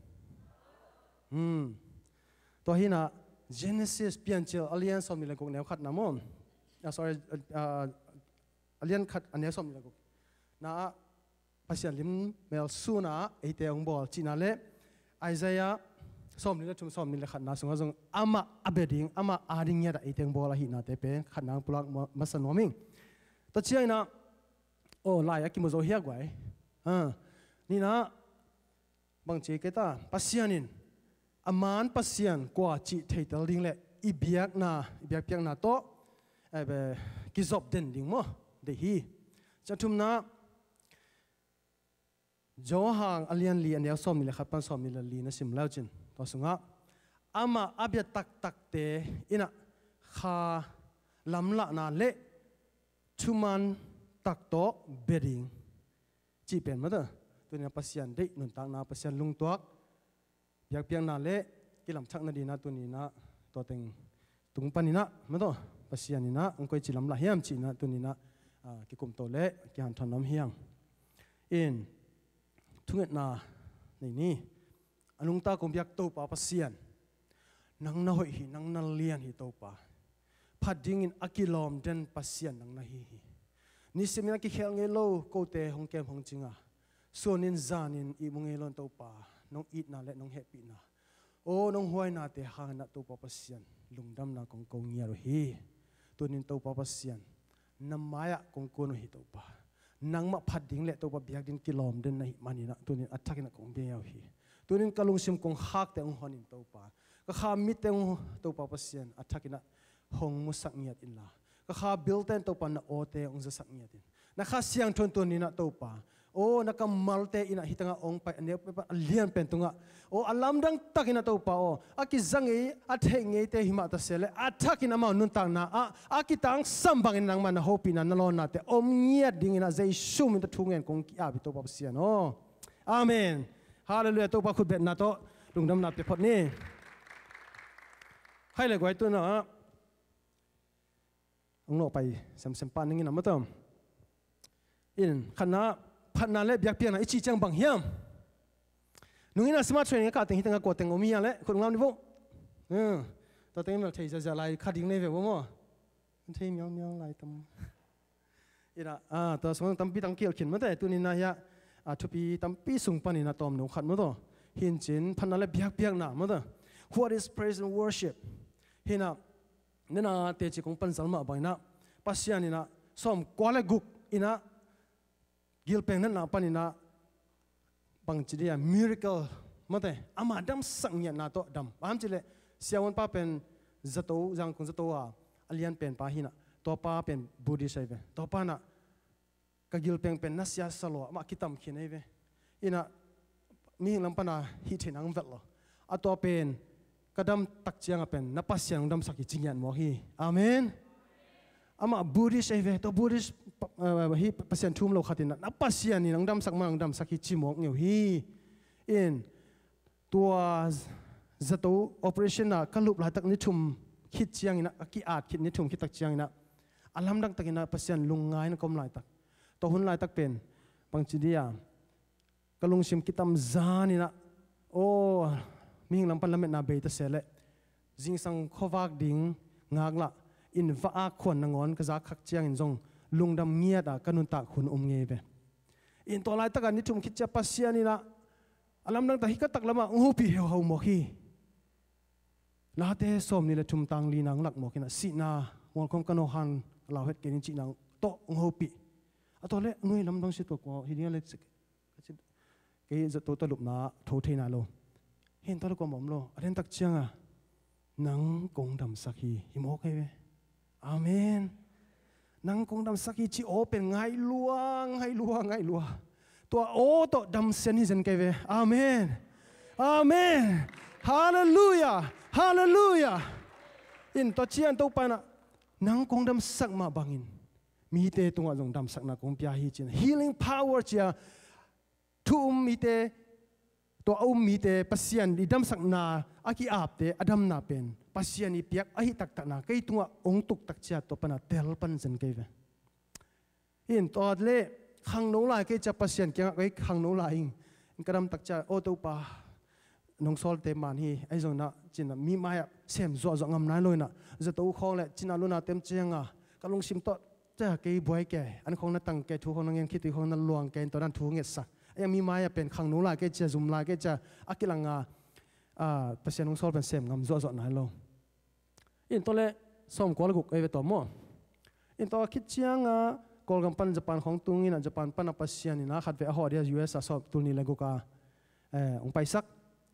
Hmm. Tua hi-in ah Genesis Piancil a lian sawmnih le guk neu khatna maw? Ah, sorry, ah, a lian khat a neu sawmnih le guk na ah Pasian lim mel sun ah eite hong bawl cihna le Isaiah sawmnih le thum sawmnih le khatna sungah zong amah a bia ding, amah a ding ngiat ah eite hong bawl ahihnate pen khatna hong pulak ma-, masa nuam ing. Tua ciangin ah, aw, lai a kimu zo hi a guai. Ah, nihna bang ci kei ta, Pasian in a man Pasian kua cih theitel ding le i biakna, i biakpiakna tawh, eh, be, kizop den ding maw? Deih hi. Cia thumna, Johan a lian li a neu sawmnih le khat pan sawmnih le li na sim leu cin. Tua sungah amah a bia taktakte in ah kha lamlahna le thuman tak tawh bia ding cih pen mata. Tuni-in ah Pasian deih nuntakna, Pasian lungtuak biakpiakna le kilamthakna dingin ah tuni-in ah tua teng tung panin ah mata Pasian in ah hong koici lamlah hiam ci-in ah tuni-in ah, ah, kikumto le kihanthawn nuam hi hang. In, thungetna nei ni. A nungta kong biak Topa Pasian, nang na hoih hi, nang na lian hi Topa. Phat dingin a kilawm den Pasian nang na hi hi. Nisimin a kikhel ngei lo kote hong kem hong cing a, suanin zanin ihmu ngei lo in Topa, nong itna le nong hehpihna, aw, nong huainate hangin ah Topa Pasian lungdamna kong ko ngiat uh hi. Tunin Topa Pasian na mai-ah kong kun uh hi Topa. Nangmah phat ding le Topa biak ding kilawm den na hih manin ah tunin a thakin ah kong bia uh hi. Tunin ka lungsim kong khakte hong hon in Topa. Ka kha mitte hong Topa Pasian a thakin ah hong musak ngiat inla, ka kha bilte in Topa na awte hong zasak ngiat in. Na Kha Siangtho in tunin ah Topa, aw, na kammalte in ah hih tangah hong pai a neu a lian pen tungah, aw, a lamdang takin ah Topa aw, a kiza ngei a theih ngeite himah tase le a thakin amau nuntakna ah a kitangsam bangin nangmah na hopihna na lawnnate om ngiat dingin ah Jesu min tawh thu ngen kong ki-ap hi Topa Pasian aw. Amen. Halleluiah. Topa khutbetna tawh lungdamna pia phot ni. Hai le guai, tuna ah hong nawh pai semsem pah ning in ah maw, tawm. In khatna, phatna le biakpiakna i cih ciang bang hiam? Nung in ah smart training a kah teng hih teng a kua teng om hi a le khut ngam ni vo. Tua teng in mel thei ziahziah lai kha ding nei ve vo maw. Thei miangmiang lai tam. Ina, ah, tua sung tampi tang kiel khin mate, tuni na hia, ah, thupi tampi sung panin a tawm no khat maw taw. Hin cin, phatna le biakpiakna maw taw. What is praise and worship? Hina, nena teci kong panzal mah bang ina, Pasian ina, sawm kua le guk ina, gilpeng natna pan ina, bangci dia miracle mate, ama damsak ngiatna tawh dam. Bang ham cileh, siavuanpa pen zato, Zangkong zato a, a lian pen pa hina, tua pa pen Buddhist ai ve. Tua pa na, ka gilpeng pen na sia salua, amah kitam khin ai ve. Ina, mihing lam pana hih theih nang vet lo. A tua pen, ka dam tak cianga pen, na Pasian hong damsak hi ci ngiat mawk hi. Amen. Amah Buddhist ai ve, tua Buddhist pa-, eh, hi Pasian thum lo khatin, na Pasian in hong damsak ma, hong damsak hi ci mawk ngeu hi. In, tua zato operation a ka lup laitak ni thum khit ciangina, a ki-at khit ni thum khit tak ciangina, a lamdang takina Pasian lungngaina ka om laitak. Tua hun laitak pen, bangci dia, ka lungsim kitam zaninah, aw, mihing lam pan lametna bei ta seh leh, zingsang khuavak ding ngaklah, in va-ak khuan nangawn ka zak khak ciangin zong lungdam ngiatah ka nuntak hun um ngei ve. In tua laitakah ni thum khit cia Pasian inah, a lamdang ta hi ka taklamah hong hopih heuhau mawk hi. Late sawm nih le thum tang li nang lak mawk inah, sihna mualkhawm ka nawhan ka lau het kei ning cih nang tawh hong hopih. A tua le nui lamdang si tua kua hi ding a le, kei zato ta lupna tho thei nai lo. Hin tua le kua mawm lo. A den tak cianga nang kong damsak hi, hi mawk hi ve. Amen. Nang kong damsak hi ci aw pen ngaih lua, ngaih lua, ngaih lua. Tua aw tawh damsian hi zen kei ve. Amen. Amen. Halleluiah. Halleluiah. In tua cian Topa inah nang kong damsak mah bangin mite tungah zong damsakna kong pia hi cin. Healing power cia thu um mite, tua a um mite, Pasian i damsakna a ki-apte a damna pen Pasian i piak ahi taktakna kei tungah hong tuk tak cia tua pana tel pan zen kei ve. In tua le khangno lai kei cia Pasian kiangah kei khangno lai ing. In ka dam tak cia, aw Topa, nong sawlte man hi, ahi zongna cinah mi mai-ah sem zuahzuah ngam nai lo inah, zato khawng le cinah luna tem cianga ka lungsim tawh cia kei buai kei, an khawng na tang kei, thu khawng na ngen khit, tui khawng na luang kei, in tua dan thu ngetsak. Ahi a mi mai-ah pen khangno lai kei cia, zum lai kei cia, a kilanga, ah, Pasian hong sawl pen sem ngam zuahzuah nai lo. In tua le sawm kua le guk ei ve tua maw. In tua khit cianga Kawlgam pan Japan khawng tung inah, Japan pana Pasian inah khat ve a hawh dia U S a sawm tul nih le guk a, eh, hong paisak.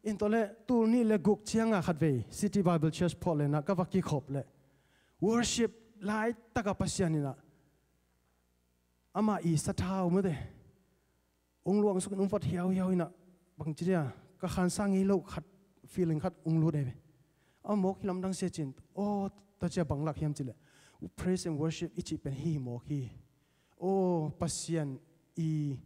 In tua le tul nih le guk cianga khat vei City Bible Church Portland ah ka va kikhop le worship laitaka Pasian inah amah i sathau mate hong luangsukin hong vot hiauhiau inah, bangci dia, ka khansa ngei loh khat, feeling khat hong lut ei ve. A mawk hi lamdang sia cin, aw, tua cia bang lak hiam cileh, praise and worship i cih pen hi mawk hi. Aw, Pasian i,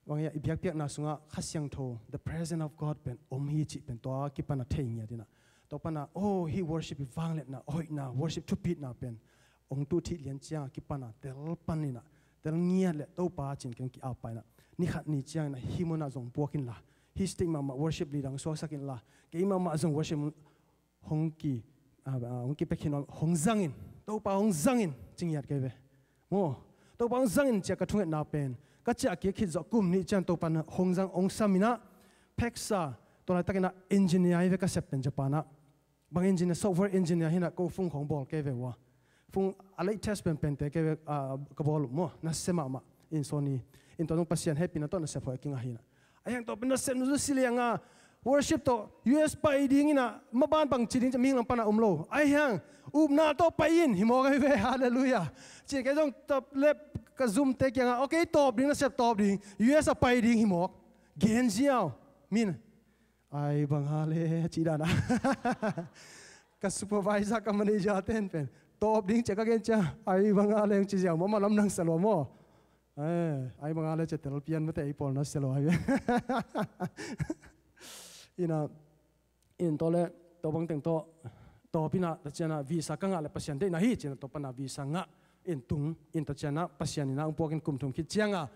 bang ia, i biakpiakna sungah Kha Siangtho, the presence of God pen om hi cih pen tua kipana thei ngiat inah. Tua pana, aw, hi worship i vangliatna, hoihna, worship thupitna pen hong tuhthih lian cianga kipana tel pan inah, tel ngiat le Topa cin keng ki-appa inah, ni khat ni ciang inah hi munah zong puak inla, hi stage mahmah worship leader hong suaksak inla, kei mahmah zong worship hong ki, ah, ah, hong kipia khin, hong zangin, Topa hong zangin ci ngiat kei ve. Maw, Topa hong zangin cia ka thungetna pen ka ciah kik khit zawh kum nih ciang Topa hong zang hong sam inah, pheksa, tua laitakinah engineer hi ve ka sep pen Japan ah. Bang engineer, software engineer hinah ko phung khawng bawl kei ve ua. Phung a latest penpente kei ve, ah, ka bawl uh maw, nasia mahmah. In Sony, in tua nung Pasian hehpihna tawh nasia phuai kingah hinah. A hiang tawh pen nasia nu zu si lianga Worship tawh U S pai ding inah, maban bangci ding ci mihing lam panah um lo. Ahi hang upna tawh pai in hi mawk ahi ve, halleluiah. Ci-in kei zong tawp lep ka zumte kiangah, okay, tawp ding, nasep tawp ding, U S a pai ding hi mawk. Gen ziau. Min ai bang hale ci danah ka supervisor, ka manager ten pen tawp ding cia ka gen cia, ai bang hale ci ziau, mama lamdang sa lua maw. Ai bang hale cia tel pian mate, ei pawl na sia lua hi ve. Inah, in tawh le tawh bangteng tawh tawp inah, ta cianah visa ka ngah le Pasian deihna hi cinah tawh panah visa ngah in tung in, ta cianah Pasian inah ong puak in kum thum khit cianga,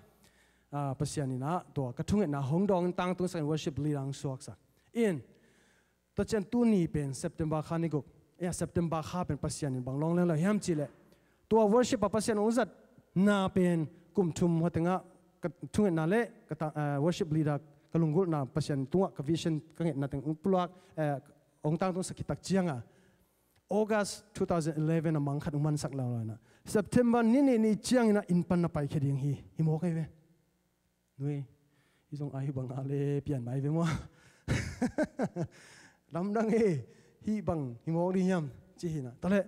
ah, Pasian inah tua ka thungetna hong dawng in tangtung sakin worship leader hong suaksak in, ta cian tuni pen September kha ni guk, eh, September kha pen Pasian in bang lawngleng lo hiam cihleh, tua worship a Pasian hong zatna pen kum thum hua tengah ka thungetna le ka ta-, eh, worship leader ka lunggulhna, Pasian tungah ka vision ka ngetna teng hong pulak, eh, hong tangtung sak khit tak cianga August two thousand eleven a mang khat hong mansak lo lo inah September ni nih ni ciang inah inn pan na paikhia ding hi, hi mawk ahi ve. Nui, hi zong ai bang hale pian mai ve maw. Lamdang e, hi bang hi mawk ding hiam ci hinah. Tawh le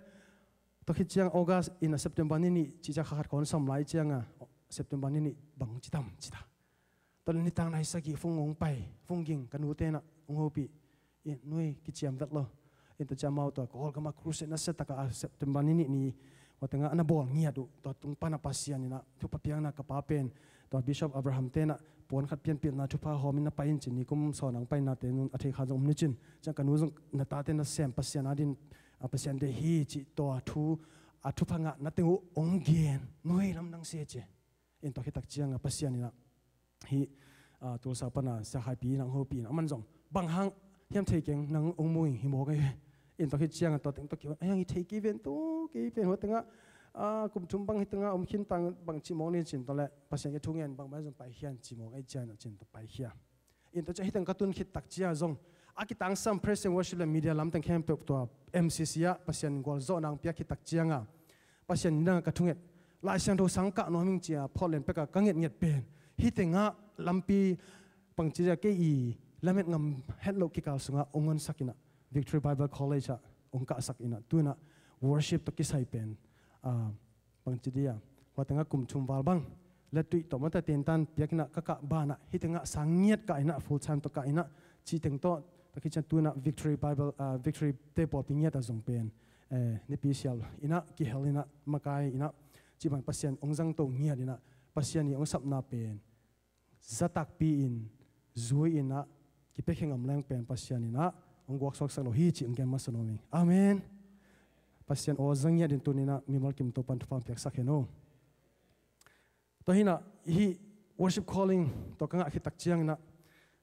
tawh khit ciang August inah September ni nih ci cia kha khat khawn sam lai cianga September ni nih bang ci tam ci ta. Tawh le nitak nai sagih fung hong pai, fung ging ka nu tenah hong hopih. In nui kiciam vet lo. In ta cia amau tua Kawlgam ah crusade nasia takah a September ni nih ni hua tengah a na bawl ngiat uh tua tung panah Pasian inah thupha piakna ka pa pen tua Bishop Abraham tenah puan khat pianpilna thupha hawm in na pai in ci, nikum sawn ang painate nun a thei kha zong um ni cin. Ciang ka nu zong na tate na sem Pasian adin, a, Pasian deih hi ci tua thu, a, thupha ngahna teng uh hong gen. Nui lamdang sia ci. In tua khit tak cianga Pasian inah hih, ah, Tulsa pana Sia Khai Pi in ang hopih in, aman zong bang hang hiam thei keng, nang hong mu ing hi mawk ahi. In tawh khit cianga tua teng tawh kihon ahi hang hi thei kei ven, tua kei ven hua tengah, ah, kum thum bang hi tengah om khin tang bang ci mawk ni cin tawh le Pasian ke thu ngen bang bang zong paikhia in ci mawk ahi cian a cin tawh paikhia. In tawh ciah hi teng ka tun khit tak ciang zong a kitangsam praise and worship le media lam teng khempeuh tua M C C ah Pasian gualzawhna ang piak khit tak cianga Pasian in dang ka thunget Lai Siangtho sang kah nuam ing cia Portland peka ka ngetnget pen hi tengah lampi pangci dia kei i lamet ngam het loh kikal sungah ong honsak inah Victory Bible College ah ong kahsak inah tu inah worship tawh kisai pen, ah, bangci dia hua tengah kum thum val bang le tuih tawh mata tentan piak inah ka kah banah hi tengah sang ngiat kah inah full time tawh kah inah cih teng tawh ta khit ciang tu inah Victory Bible, ah, Victory te pawlpi ngiat ah zong pen, eh, nipi sial inah kihel inah makai inah cih bang Pasian ong zangto ngiat inah Pasian i ong sapna pen zatakpi in zui inah kipiakhia ngam leng pen Pasian inah ong guaksuaksak lo hi cih ong gen masa nuam ing. Amen. Pasian aw zang ngiat in tuni inah mimal kim Topan thupha piaksak hen aw. Tua hi inah hih worship calling tawh ka ngah khit tak ciang inah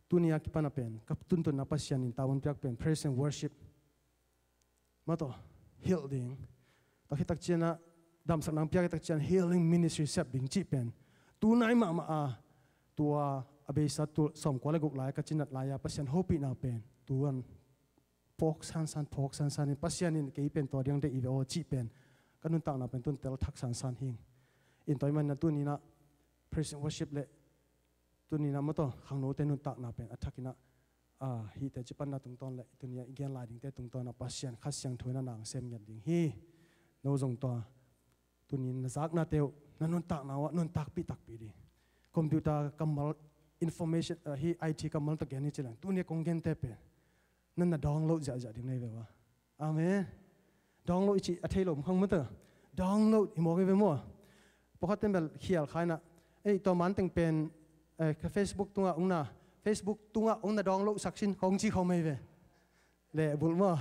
tuni a kipan a pen ka tuntunna Pasian in tavuan piak pen praise and worship mah tawh hilh ding. Tua khit tak ciang inah damsak nang piak khit tak ciang healing ministry sep ding cih pen tu nai mahmah a tua a beisa tul sawmkua le guk lai ka cinat lai a Pasian hopihna pen tuan phawk sansan, phawk sansan in Pasian in kei pen tua diang deih i ve aw cih pen ka nuntakna pen tun tel thak sansan hing. In tua i manna tuni inah praise and worship le tuni inah mah tawh khangnote nuntakna pen a thak inah, ah, hihte cipanna tungtawn le tuni a i gen lai dingte tungtawn ah Pasian Kha Siangtho inah nang sem ngiat ding hi. No zong tua tuni na zaknate uh na nuntakna uh ah nuntakpih takpi ding. Computer kammal, information, ah, hih I T kammal tawh gen hi ci leng tuni a kong gente pen nan na download ziahziah ding nei ve ua. Amen. Download i cih a thei lo khang mata. Download hi mawk hi ve maw. Pawlkhat ten bel khial kha inah ei tua man teng pen, eh, ka Facebook tungah ong na, Facebook tungah ong na download sak sin kong ci khawm hi ve. Le bulh maw.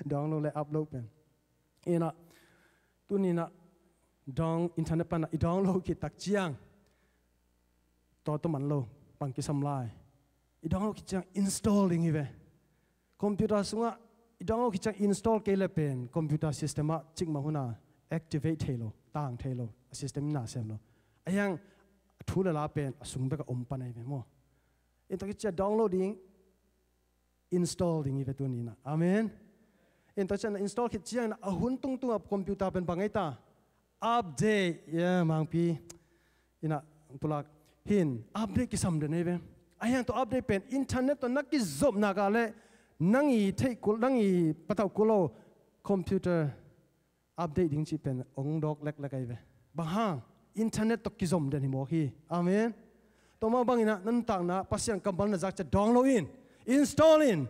Download le upload pen inah tuni inah dong internet panah i download khit tak ciang tua tua man lo pang kisam lai. I download khit ciang install ding hi ve. Computer sungah i download khit ciang install kei le pen computer system ah cikmah huna activate thei lo, tang thei lo, a system in na sem lo. A hiang a thu le la pen a sung bek a om pan ahi ve maw. In tua khit ciang download ding, install ding hi ve tuni inah. Amen. In tua ciang na install khit ciang inah a hun tungtungah computer pen bang ei ta update, yeah, mangpi inah pulak hin update kisam den ei ve. Ahi hang tua update pen internet tawh na kizop nak leh nang i theih kul, nang i patauh kul lo computer update ding cih pen hong dawk leklek ahi ve. Bang hang? Internet tawh kizom den hi mawk hi. Amen. Tua mah bangin ah na nuntakna Pasian kammal na zak ciat dawng lo in, install in.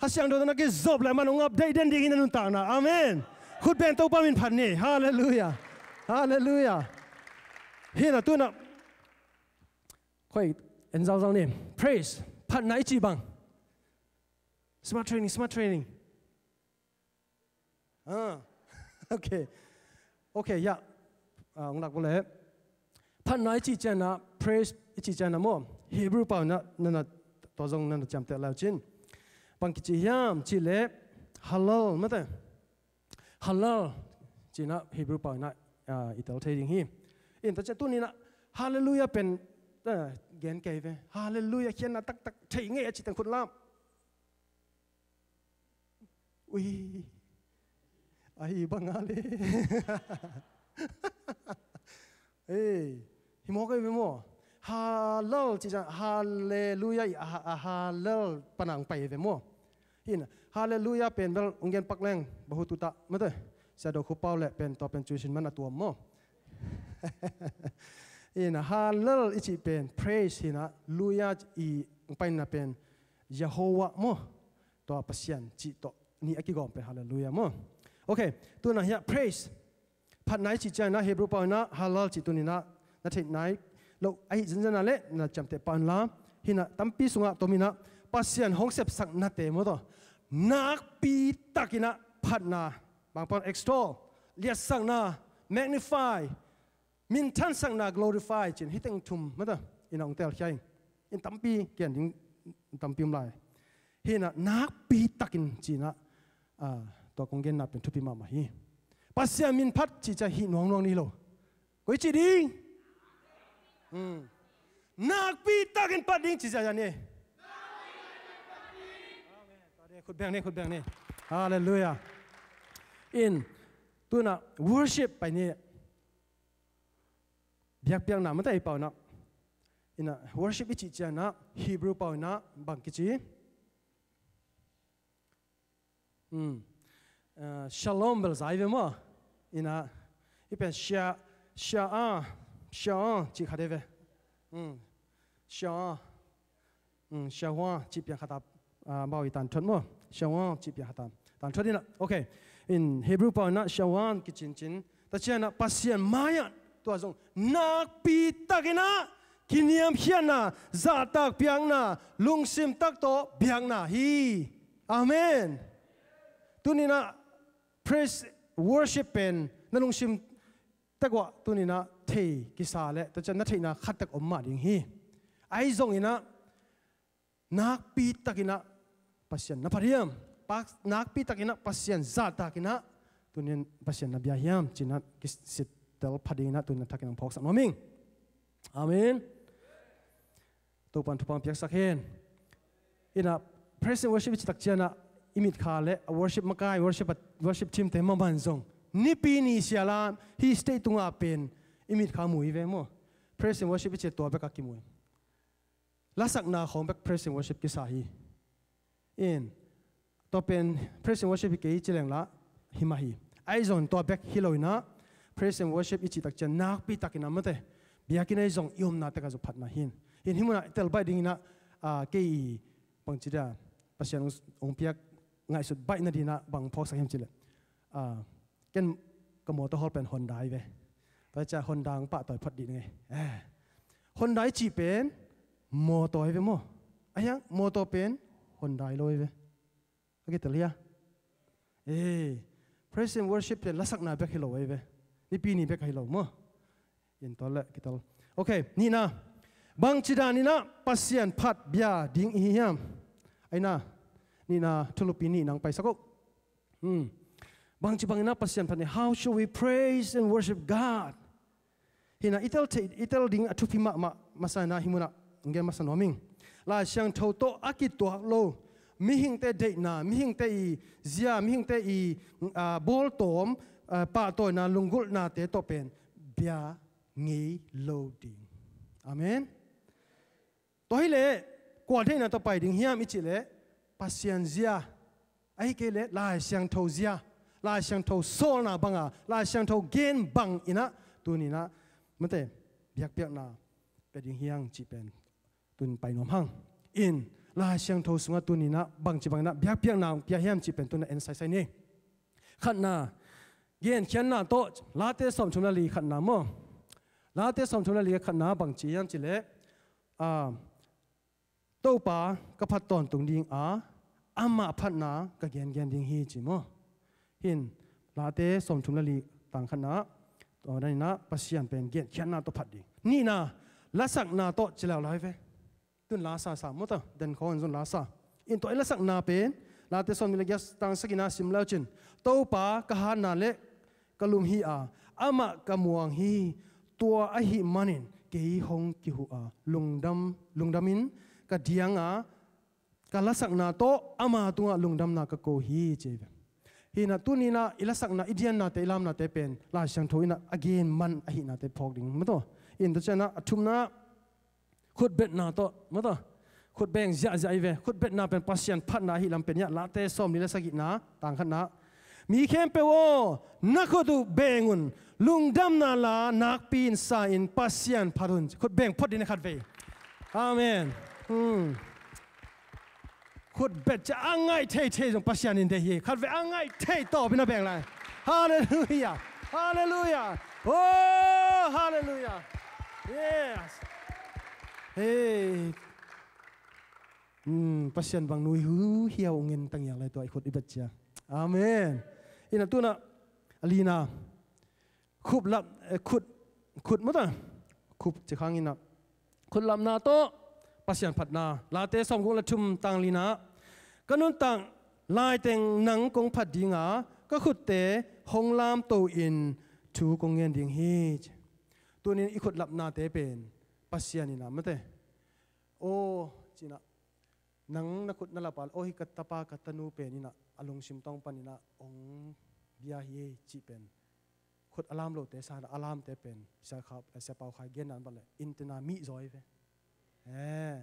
Kha Siangtho tawh na kizop leh aman hong update den ding hi na nuntakna. Amen. Khut beng, Topa min phat ni. Halleluiah. Halleluiah. Hi na tu-in ah koi en zauzau ni. Praise. Phatna i cih bang. Smart training, smart training. Ah, okay. Okay, ya. Ah, hong lak bo leh. Phatna i cih ciangin ah, praise i cih ciangin ah maw, Hebrew pau-in ah, na na, tua zong na na ciamteh lai uh cin. Bang kici hiam cih leh, halal, mate. Halal, ci-in ah Hebrew pau-in ah, ah, i tel thei ding hi. In tua ciang tuni-in ah, halleluiah pen, ah, gen kei ve. Halleluiah, khiatna taktak, thei ngei a ci teng khut lam. Ui. Ahi bang a le. Ei, hi mawk ahi ve maw. Halal ci ciang, halleluiah i a, a halal pan a hong pai ahi ve maw. Hi-in ah, halleluiah pen bel hong gen pak leng, bahu tuta, mate. Sia Do Khup Pau leh pen, tua pen cuisin man a tuam maw. Hi-in ah, halal i cih pen, praise hi-in ah, luiah i hong paina pen, Jehovah maw. Tua Pasian cih tawh nih a kigawm pen halleluiah maw. Okay, tu-in ah hiah praise. Phatna i cih ciangin ah Hebrew pau-in ah halal cih tuni-in ah na theih nai loh ahi zenzen a leh na ciamteh pah un la. Hi-in ah tampi sungah tom in ah Pasian hong sepsaknate maw tawh nakpi takin ah phatna, bang pan extol, liatsakna, magnify, minthansakna, glorify, ci-in hih teng thum mate in ah hong telkhia ing. In tampi gen ding tampi om lai. Hi-in ah nakpi takin ci-in ah, ah, tua kong genna pen thupi mahmah hi. Pasian min phat cih ciang hih nuangnuang ni lo. Koi ci ding? Hmm. Nakpi takin phat ding ci ciang ni. Amen. Khut beng ni, khut beng ni. Halleluiah. In, tu-in ah worship pai ni. Biakpiakna mate i pau-in ah. In ah worship i cih ciangin ah Hebrew pau-in ah bang kici. Hmm. Eh, shalom bel za hi ve maw. In ah, hih pen sha, sha a, sha a, cih khat hi ve. Hmm. Sha a. Hmm, sha hua, cih piang khat a, ah, bau i tan thot maw. Sha hua, cih piang khat a tan thot in ah. Okay. In Hebrew pau-in ah sha hua kicincin. Tua ciangin ah Pasian mai-ah tua zong nakpi takin ah kiniamkhiatna, zahtak piakna, lungsim tak tawh biakna hi. Amen. Tuni-in ah praise worship pen na lungsim tak uah tuni-in ah thei kisa leh, tua ciang na theihna khat tak om mah ding hi. Ahi zongin ah nakpi takin ah Pasian na phat hiam? Pa, nakpi takin ah Pasian zahtakin ah tuni-in Pasian na bia hiam? Ci-in ah kisittel pha dingin ah tuni-in a thakin hong phawksak nuam ing. Amen. Topa'n thupha piaksak hen. In ah praise and worship i cih tak ciangin ah i mitkha leh a worship makai, worship, worship team-te maman zong Nipi ni sialam hih stage tungah pen i mitkha mu hi ve maw. Praise and worship i cih tua bek a kimu hi. Lasakna khawng bek praise and worship kisa hi. In, tua pen praise and worship hi kei ci leng lah hi mah hi. Ahi zongin tua bek hi lo-in ah praise and worship i cih tak ciang nakpi takin ah mate, biakinn ahi zong i omna tek ah zong phatna hi. In, hih munah i tel baih dingin ah, ah, kei i bangci dia Pasian hong, hong piak ngaihsut baih nadingin ah bang phawksak hiam cih leh, ah, ken ka mawtaw hawl pen Honda hi ve. Tua ciang Honda hong pahtawi phot dih ning ei. Eh. Honda i cih pen mawtaw hi ve maw. Ahi hang mawtaw pen Honda hi lo hi ve. A kitel hia? Eh. Praise and worship pen lasakna bek hi lo hi ve. Nipi ni bek hi lo maw. In tua leh kitel. Okay, nihna. Bangci danin ah Pasian phat bia ding i hi hiam? Ahi na. Nihna thulupi nih nang paisak o. Hmm. Bangci bangin ah Pasian phat ni, how should we praise and worship God? Hi na, i tel thei, i tel ding a thupi mahmah masa in ah hih munah hong gen masa nuam ing. Lai Siangtho tawh a kituak lo, mihingte deihna, mihingte i zia, mihingte i, ah, bawltawm, ah, pahtawina, lunggulhnate tawh pen bia ngei lo ding. Amen. Tua hi leh, kua deihna tawh pai ding hiam i cih leh Pasian zia, ahih kei leh Lai Siangtho zia, Lai Siangtho sawlna banga, Lai Siangtho gen bang inah tuninah mate biakpiakna pia ding hiang cih pen tun pai nuam hang. In Lai Siangtho sungah tuninah bangci banginah biakpiakna pia hiam cih pen tunah en saisai ni. Khatna, genkhiatna tawh, Late sawmthum le li khatna maw. Late sawmthum le li khatna bangci hiam cih leh, a, Topa ka phat tawntung ding a, amah phatna ka gengen ding hi ci maw. Hin Late sawmthum le li tang khatna, tua dan inah Pasian pen genkhiatna tawh phat ding. Nihna, lasakna tawh ci leuleu ve. Tun lasa sa maw ta, den khawng in zun lasa. In tua i lasakna pen, Late sawmnih le giat tang sagihna sim leu cin, Topa ka hatna le ka lum hi a, amah ka muang hi, tua ahih manin kei hong kihuh a, lungdam, lungdamin ka diang a, ka lasakna tawh ama tungah lungdamna ka ko hi ci ve. Hinah tuninah i lasakna, i diannate, i lamnate pen Lai Siangtho inah a gen man ahihnate phawk ding maw taw. In tua cianah a thumna, khutbetna tawh maw taw. Khutbeng ziahziah i ve. Khutbetna pen Pasian phatna ahi lam pen hiah Late sawmli le sagihna tang khatna, mi khempeuh aw, na khut uh beng un, lungdamna la nakpi in sa in Pasian phat un. Khutbeng phot ding na khatvei. Amen. Hmm. Khutbet cia a ngaih theithei zong Pasian in deih hi. Khatvei a ngaih thei tawpin a beng lai. Halleluia. Halleluia. Oh, halleluia. Yes. Hey. Hmm, Pasian bang nui hu hiau ungen tangiang lai tua i khut i bet cia. Amen. Ina tuna a lina. Khup lap, eh, khut, khut maw ta? Khup ci khang inah. Khut lapna tawh Pasian phatna. Late sawmguk le thum tang lina. Ka nuntak laiteng nang kong phat dinga, ka khutte hong lamto in thu kong ngen ding hi. Tunin i khut lapnate pen Pasian inah mate. Aw, cinah. Nang na khut na lapa, aw hi ka tapa ka tanu pen inah a lungsim tawng paninah hong bia hi ei cih pen. Khut a lam lote sana a lamte pen Sia Kha, Sia Pau Khai genna an bat le internet mih zaw hi ve. Eh,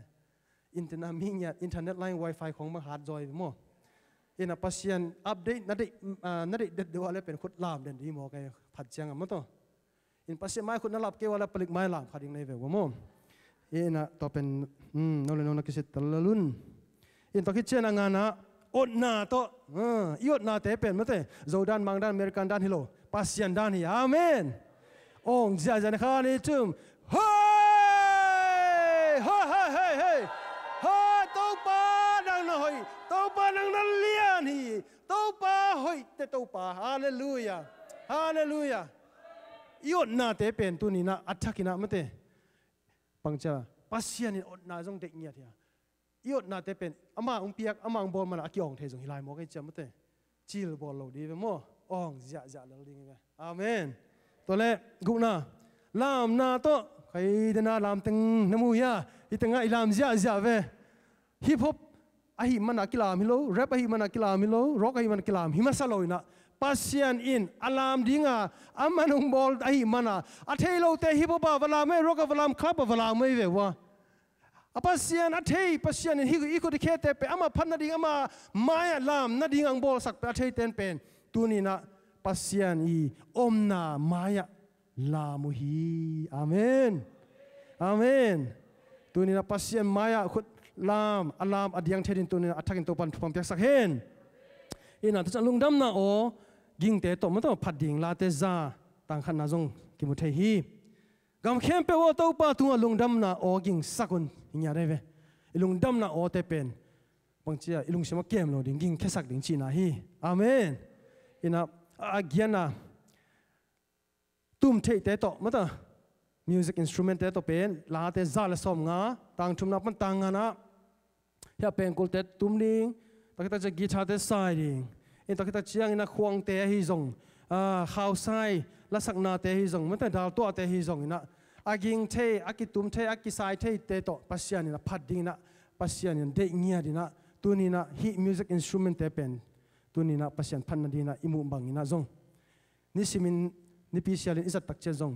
internet mih ngiat, internet line wifi khong bang hat zaw hi ve maw. Ina Pasian update na deih, ah, na deih det deuh ah le pen khut lam den dih maw kei phat ciang a maw taw. In Pasian mai khut na lap kei ua le palik mai lam kha ding na hi ve ua maw. Ina tua pen, hmm, no le no na kisit talalun. In tua khit cian a ngana otna tawh, ah, i otnate pen mate, Zo dan, Mang dan, American dan hi lo, Pasian dan hi. Amen. Ong ziahziah na kha ni tum. Hei! Hei, hei, hei, hei! Hei, Topa nang na hoih, Topa nang na lian hi, Topa hoihte Topa. Halleluia. Halleluia. I otnate pen tuninah a thakinah mate. Pangcia Pasian in otna zong deih ngiat hia. I otnate pen ama hong piak, ama hong bawl mana a ki-awng thei zong hi lai maw kei cia mate. Cil bawl lo dih ve maw. Awng ziahziah lel ding ve. Amen. Tua le gukna, lamna tawh kei dena lamteng na mu hia. Hi tengah i lam ziahziah ve. Hip hop ahih mana kilam hi lo, rap ahih mana kilam hi lo, rock ahih mana kilam hi masa lo inah Pasian in a lam dinga a man hong bawl ahih mana a thei lote hip hop ah va lam ei, rock ah va lam, club ah va lam ei ve ua. A Pasian a thei, Pasian in hi i khut i khete pe ama phat nading, ama mai-ah lam nading ang bawlsak pe a theiten pen tuninah Pasian i omna mai-ah lam uh hi. Amen. Amen. Tuninah Pasian mai-ah khut lam, a lam a diang thei din tuninah a thakin Topan thupha piaksak hen. Ina tucah lungdamna aw gingte tawh mataw phat ding Late za tangkhatna zong kimu thei hi. Gam khempeuh aw Topa tungah lungdamna aw gingsak un. Hi ngiat ei ve. I lungdamna awte pen bangcia i lungsim a kem lo ding, gingkhiasak ding cihna hi. Amen. Ina a giana tum theihte tawh mata music instrumentte tawh pen Late za le sawmnga, tang thumna pan tang nganah hiah pengkulte tum ding, tua khit tak ciang guitar-te sai ding. In tua khit tak ciangin a khuangte ahi zong, a, khausai lasaknate ahi zong, mate daltuahte ahi zong inah a ging thei, a kitum thei, a kisai theite tawh Pasian inah phat ding inah Pasian in deih ngiat inah tuninah hih music instrumentte pen tuninah Pasian phatna dinah i muh bang inah zong nisimin nipi sialin i zat tak cian zong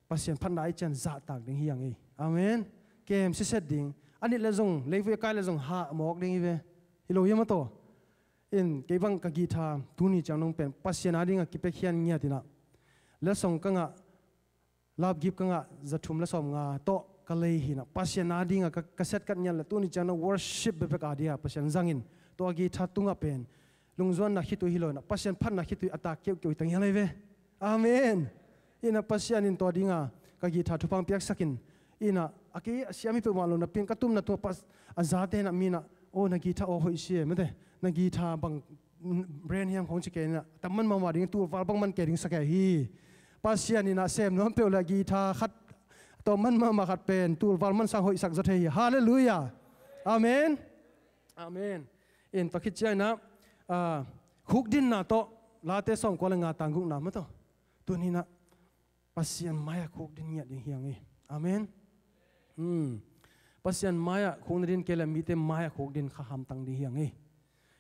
Pasian phatna i cian zahtak ding hi ang ei. Amen. Kem siset ding. A nit le zong, leivui a kai le zong hah mawk ding hi ve. Hi lo hiam a taw? In, kei bang ka guitar tuni ciang nong pen Pasian a dingah kipiakhia ngiat inah, letsong ka ngah, lap gip ka ngah, za thum le sawm nga tawh ka lei hi inah, Pasian a dingah ka, ka set kat ngiat le tuni ciang na worship bekbek a dingah Pasian zangin, tua guitar tungah pen lungzuanna khitui hi lo inah, Pasian phatna khitui a tak keuhkeuh hi ta ngial hi ve. Amen. Inah Pasian in tua dingah ka guitar thupha piaksakin, inah a kei a siam hi peuhmah lo napi-in ka tumna tungah pas-, a zate inah mi inah, "Aw, na guitar aw hoih si e, mate, na guitar bang brand hiam?" khong ci kei inah, tam man mahmah ding, tul val bang man kei ding sa kei hi. Pasian inah sem nuam peuh le guitar khat, tawm man mahmah khat pen tul val man sang hoihsak zaw thei hi. Halleluiah. Amen. Amen. In tua khit ciang inah, ah, khukdinna tawh, Late sawmkua le nga tang gukna mah tawh, tuni inah Pasian mai-ah khukdin ngiat ding hi hang e. Amen. Hmm. Pasian mai-ah khukna din kei le mite mai-ah khukdin kha hamtang ding hi hang e.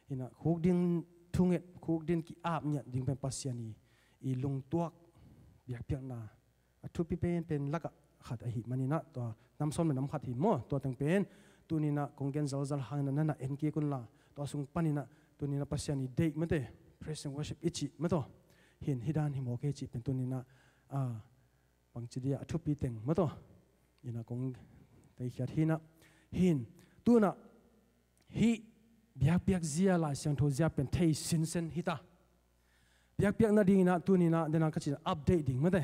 Inah khukdin thunget, khukdin ki-ap ngiat ding pen Pasian i, i lungtuak biakpiakna a thupi penpen lakah khat ahih manin ah, tua nam sawm le nam khat hi maw, tua teng pen tuni inah kong gen zalzal hangin ah na na en kik un la, tua sung panin ah tuni inah Pasian i deih mate, praise and worship i cih mah tawh, hin hi dan hi mawk e cih pen tuni inah, ah, bangci dia a thupi teng mah tawh, inah kong teikhiat hi inah, hin, tu inah hih biakpiak zia, Lai Siangtho zia pen thei sinsen hi ta. Biakpiak nading inah tuni inah, den a ka cih inah update ding mate,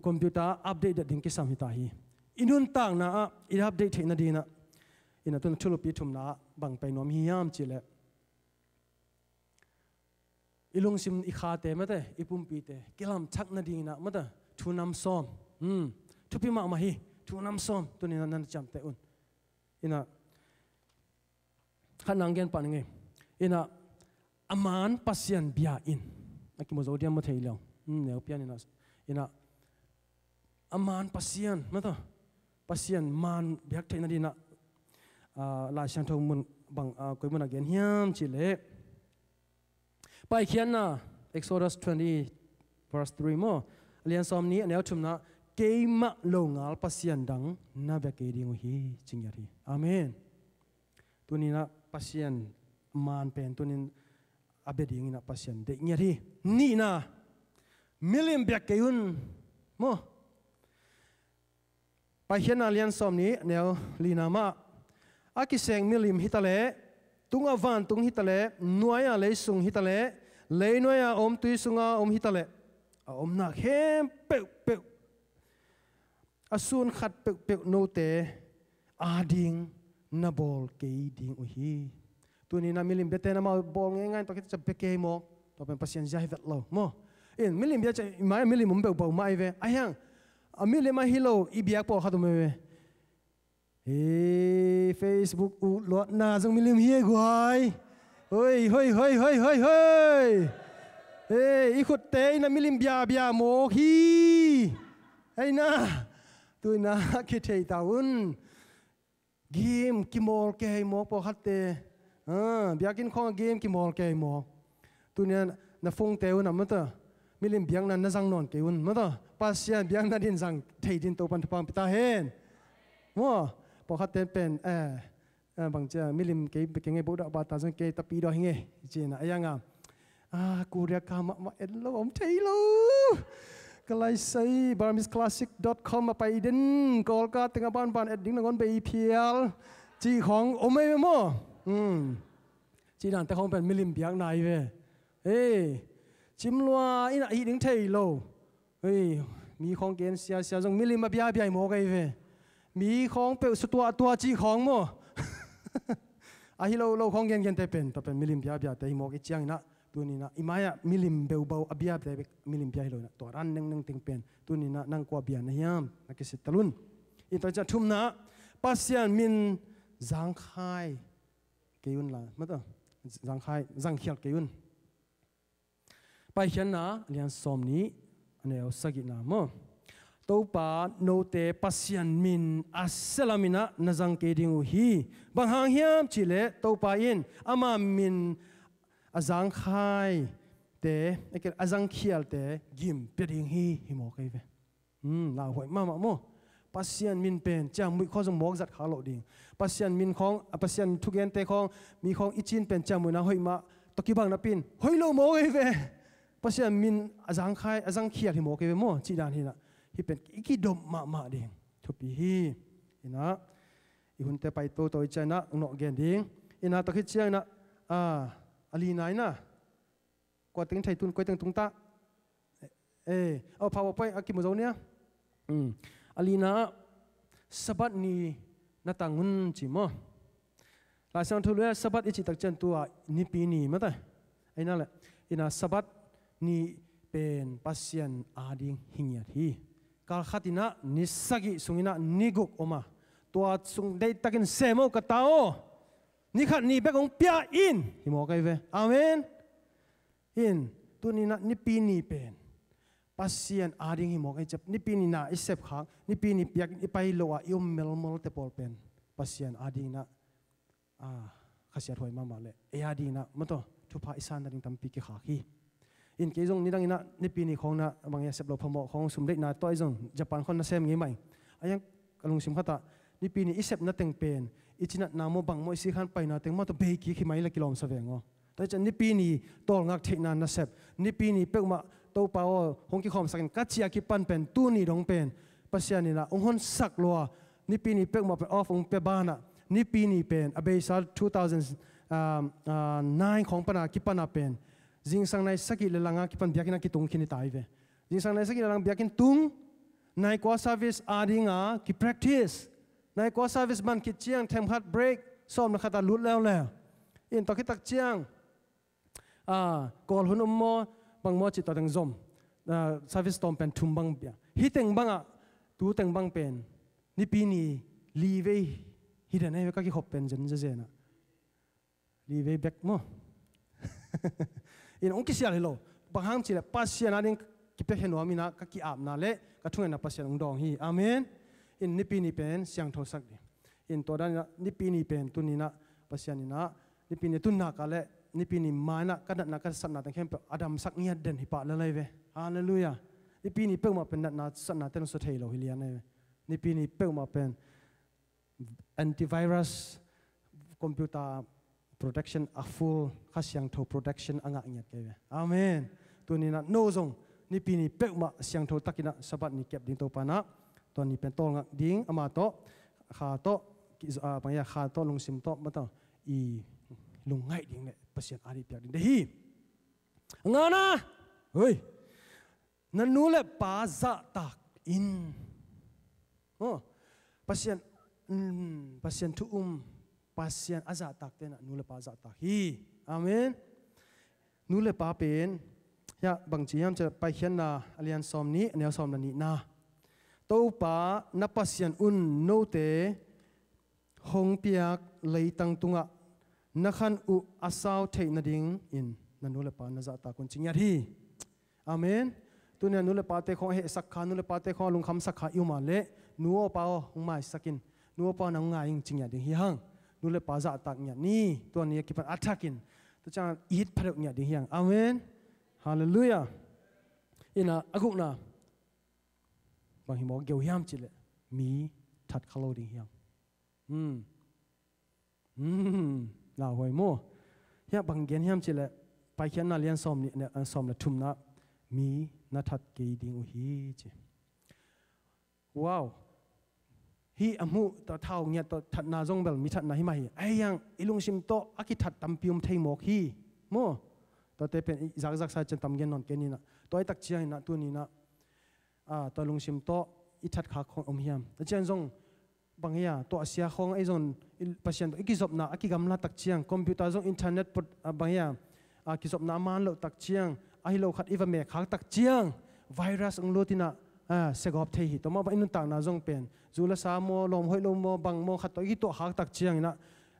computer update det ding kisam hi ta hi. I nuntakna ah i update theih nading inah, inah tu inah thulupi thumna ah bang pai nuam hiam cih leh, i lungsim, i khate mate, i pumpite kilamthak nading inah mate, thu nam sawm. Hmm. Thupi mahmah hi, thu nam sawm tuni inah na na ciamteh un. Inah khat nang gen pah ning e. Inah a maan Pasian bia in. A kimu zo diam maw thei lo. Hmm, neu pian inah. Inah a maan Pasian mah tawh, Pasian maan biak theih nading inah, ah, Lai Siangtho mun bang, ah, koi mun ah gen hiam cih leh, Paikhiatna, Exodus twenty, verse three maw, a lian sawm nih, a neu thumna, "Keimah longal pasian dang na bia kei ding uh hi," ci ngiat hi. Amen. Tuni inah Pasian maan pen tuni in a bia ding inah Pasian deih ngiat hi. Nihna, milim bia kei un maw. Paikhiatna lian sawm nih, neu lina mah, "A kiseng milim hi ta leh, tungah vantung hi ta leh, nuai-ah leisung hi ta leh, leinuai-ah om, tui sungah om hi ta leh, a omna khempeuh peuh, a sun khat peuhpeuh note ading na bawl kei ding uh hi." Tuni inah milim biate in amau bawl ngeingai in tua khit ciang bia kei mawk. Tua pen Pasian zia hi vet lo maw. In milim bia ciang i mai-ah milim om beuhbauh mah hi ve. Ahi hang a milim ahi lo i biak pawlkhat om hi ve. Hei, Facebook utluatna zong milim hi e guai. Hoi, hoi, hoi, hoi, hoi, hoi. Hei, i khutte in a milim biabia mawk hi. Hei na, tu inah kithei ta un. Game kimawl kei mawk pawlkhatte. Ah, biakinn khawngah game kimawl kei mawk. Tuni-ah na phone-te un ah mata, milim biakna na zang nawn kei un mata, Pasian biakna din zang thei din Topan thupha pia ta hen. Maw, pawlkhatte pen, eh, eh, bang cia, milim kei, kei ngei boh dah bata zong kei tapi dah hi ngei. Ci na, a yang a. Ah, Korea ka mahmah en lo, om thei lo. Ka lai sai, Burmese Classic dot com ah pai den, Kawlka tengah banban et ding nangawn bei phial. Cih khawng om ei ve maw? Hmm. Cih dante khawng pen milim biakna hi ve. Ei, cim lua in ah hih ding thei lo. Hei, mi khawng gen siasia zong milim a biabia hi mawk ei ve. Mi khawng peuh sutuahtuah cih khawng maw? Ahi lo lo khawng gengente pen, tua pen milim biabiate hi mawk i ciangin ah, tuni-in ah i mai-ah milim beubau a biabia, milim bia hi lo in ah, tua ran nengneng teng pen tuni-in ah nang kua bia na hiam, na kisit talun. In tua ciang thumna ah, Pasian min zangkhai kei un la, mata, zangkhai, zangkhial kei un. Paikhiatna lian sawmnih, a neu sagihna maw? Topa note Pasian min a sia lamin ah na zang kei ding uh hi. Bang hang hiam cihleh Topa in ama min a zangkhaite, a zangkhialte gim pia ding hi, hi mawk ei ve. Hmm, lauhuai mahmah maw? Pasian min pen ciangmuih khawng zong mawk zat kha lo ding. Pasian min khawng, a, Pasian thugente khawng, mi khawng i cin pen ciangmuihna hoih mah tawh kibang napi in hoih lo mawk ei ve. Pasian min a zangkhai, a zangkhiat hi mawk ei ve maw, cih dan hi inah. Hih pen i kidop mahmah ding thupi hi. Inah i hunte pai toto i cianah nawh gen ding. Inah tawh khit cianginah, a, a lina inah. Kua teng thei tun, kua teng tung ta. Eh, oh, PowerPoint a kimu zo nia. Hmm. A lina ah Sabbath ni na tang un ci maw. Lai Siangtho lui ah Sabbath i cih tak ciang tua Nipi ni mate. Ei na le, inah Sabbath ni pen Pasian ading hi ngiat hi. Kal khat inah ni sagih sung inah ni guk om a, tua sung deihtakin sem o ka ta aw. Ni khat ni bek hong pia in hi mawk ei ve. Amen. In, tuni inah Nipi ni pen Pasian ading hi mawk ei ciap. Nipi ni na i sep khak, Nipi ni piak i pai lo a i om melmel te pawl pen Pasian ading inah, a, khasiat huai mahmah le ei ading inah maw tawh thupha i san nading tampi kikhak hi. In kei zong nidang inah Nipi ni khawng na bang ia sep lo phamawh khawng sum deihna tawh ei zong Japan khawng na sem ngei mah ing. A iang ka lungsim khatah Nipi ni i sepna teng pen i cinatna maw bang maw i sikhan paina teng maw tawh bei kik hi mai la kilawmsa veng aw. Tua hi ciang Nipi ni tawlngak theihna nasep, Nipi ni peuhmah Topa aw hong kikhawmsak in ka ci a kipan pen tuni dong pen Pasian inah hong honsak lua, Nipi ni peuhmah pen off hong pia banah Nipi ni pen a beisa two thousand nine khawng pana kipana pen zingsang nai sagih le langa kipan biakinn a kitung khin hi ta hi ve. Zingsang nai sagih le lang biakinn tung, nai kua service adinga kipractice, nai kua service man khit ciang themkhat break, sawm le khat a lut leuleu. In tawh khit tak ciang, a, Kawl hun um maw, bang maw cih tawh teng zom, a, service tawm pen thum bang bia. Hih teng bangah tu teng bang pen Nipi ni li vei hi den ei ve ka kikhop pen zen zezen ah. Li vei bek maw. In hong kisial hi lo. Bang hang cih leh Pasian ading kipiakhia nuam inah ka ki-apna le ka thungetna Pasian hong dawng hi. Amen. In Nipi ni pen siangthosak ding. In tua dan inah Nipi ni pen tuni inah Pasian inah Nipi ni tunna ka le Nipi ni ma inah ka natna ka satna teng khempeuh a damsak ngiat den hi pah lalai ve. Halleluiah. Nipi ni peuhmah pen natna satna ten suak thei lo hi lian ei ve. Nipi ni peuhmah pen antivirus, computer protection a full, Kha Siangtho protection a ngah ngiat kei ve. Amen. Tuni inah no zong Nipi ni peuhmah siangtho takinah Sabbath ni kep ding Topa inah tua ni pen tawlngak ding ama tawh, Kha tawh, ki, a, bang ia, Kha tawh lungsim tawh maw tawh i lungngaih ding le Pasian ading piak ding deih hi. A ngana, hoi. Na nu le pa zahtak in. Oh, Pasian, mm, Pasian thu um, Pasian a zahtakte na nu le pa zahtak hi. Amen. Nu le pa pen hiah bangci hiam cih leh Paikhiatna a lian sawm nih, a neu sawm le nihna. Topa na Pasian un note hong piak leitang tungah na khan uh a sau theih nadingin na nu le pa na zahtak un ci ngiat hi. Amen. Tuni a nu le pate khawng a hehsak kha, nu le pate khawng a lungkhamsak kha i um a leh nu aw pa aw hong maisak in, nu aw pa aw nang ngai ing ci ngiat ding hi hang. Nu le pa zahtak ngiat ni, tua ni a kipan a thakin tua ciang it pha deuh ngiat ding hi hang. Amen. Halleluiah. Ina a gukna bang hi maw, geu hiam cih leh mi that kha lo ding hi hang. Hmm. Hmm. Lauhuai maw. Hiah bang gen hiam cih leh Paikhiatna lian sawm nih, eh, sawm le thumna mi na that kei ding uh hi ci. Wow. Hih a hmuh tawh thau ngiat tawh thatna zong bel mi thatna hi mah hi. Ahi hang i lungsim tawh a kithat tampi um thei mawk hi. Maw. Tuate pen i zakzak sa cian tam gen nawn kei ni na. Tua i tak ciang ina tuni na, ah, tua lungsim tawh i that kha khawng om hiam? A cian zong bang hia, tua a sia khawng ei zon, i, Pasian tawh i kizopna a kigamla tak ciang, computer zong internet put, ah, bang hia, ah, kizopna a man loh tak ciang, ahi lo khat i va mek khak tak ciang, virus ong lut ina, ah, segawp thei hi. Tua mah bang i nuntakna zong pen zu le sa maw, lawm hoih lo maw, bang maw, khat tawh i kituah khak tak ciang ina,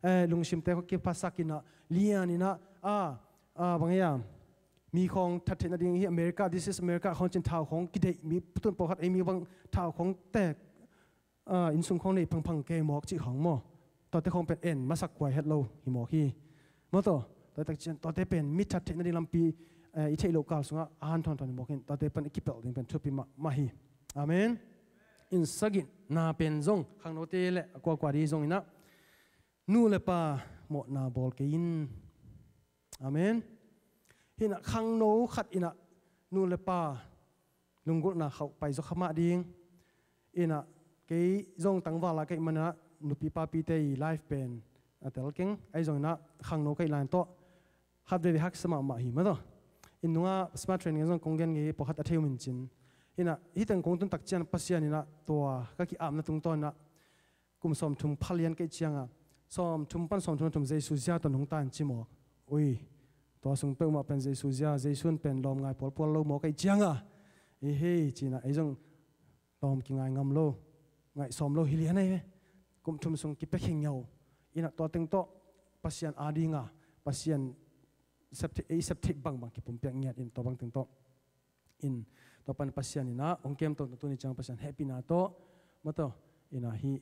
eh, lungsimte khawng kiphasak ina, lian ina, ah, ah, bang hia, mi khawng that theih nading hi America, This Is America khawng cin thau khawng kideih, mi putun pawlkhat ei mi bang thau khawng tek, ah, innsung khawng nei phangphang kei mawk cih khawng maw. Tuate khawng pen en masak kuai het lo hi mawk hi. Maw taw, tua tak cian, tuate pen mi that theih nading lampi, eh, i theih loh kal sungah a han thawn thawn hi mawk hin, tuate pen i kipelh ding pen thupi mah, mah hi. Amen. In sagihna pen zong khangnote le a kuakua ding zong inah nu le pa mawhna bawl kei in. Amen. Hinah khangno khat inah nu le pa lunggulhna khauh pai zaw kha mah ding. Inah kei zong tangval ah ka hih manah nupi papite i life pen a tel keng. Ahi zong inah khangno ka hih lai tawh khat veve haksa mahmah hi mah tawh. In nungah smart training zong kong gen ngei, pawlkhat a thei uh min cin. Inah hih teng kong tun tak ciang Pasian inah tua ka ki-apna tungtawn inah kum sawmthum pha lian ka hih ciangah sawmthum pan sawmthum le thum Jesu zia tawh nungta in ci mawk. Ui, tua sung peuhmah pen Jesu zia, Jesu in pen lawm ngai pualpual lo maw ka hih ciangah, i hei ci inah ei zong lawm kingai ngam lo, ngaih sawm lo hi lian ahi ve. Kum thum sung kipia khin ngiau. Inah tua teng tawh Pasian a dinga Pasian sep theih, ei sep theih bangbang kipumpiak ngiat in tua bang teng tawh. In tua pan Pasian inah hong kem tawh tuni ciang Pasian hehpihna tawh mah tawh inah hih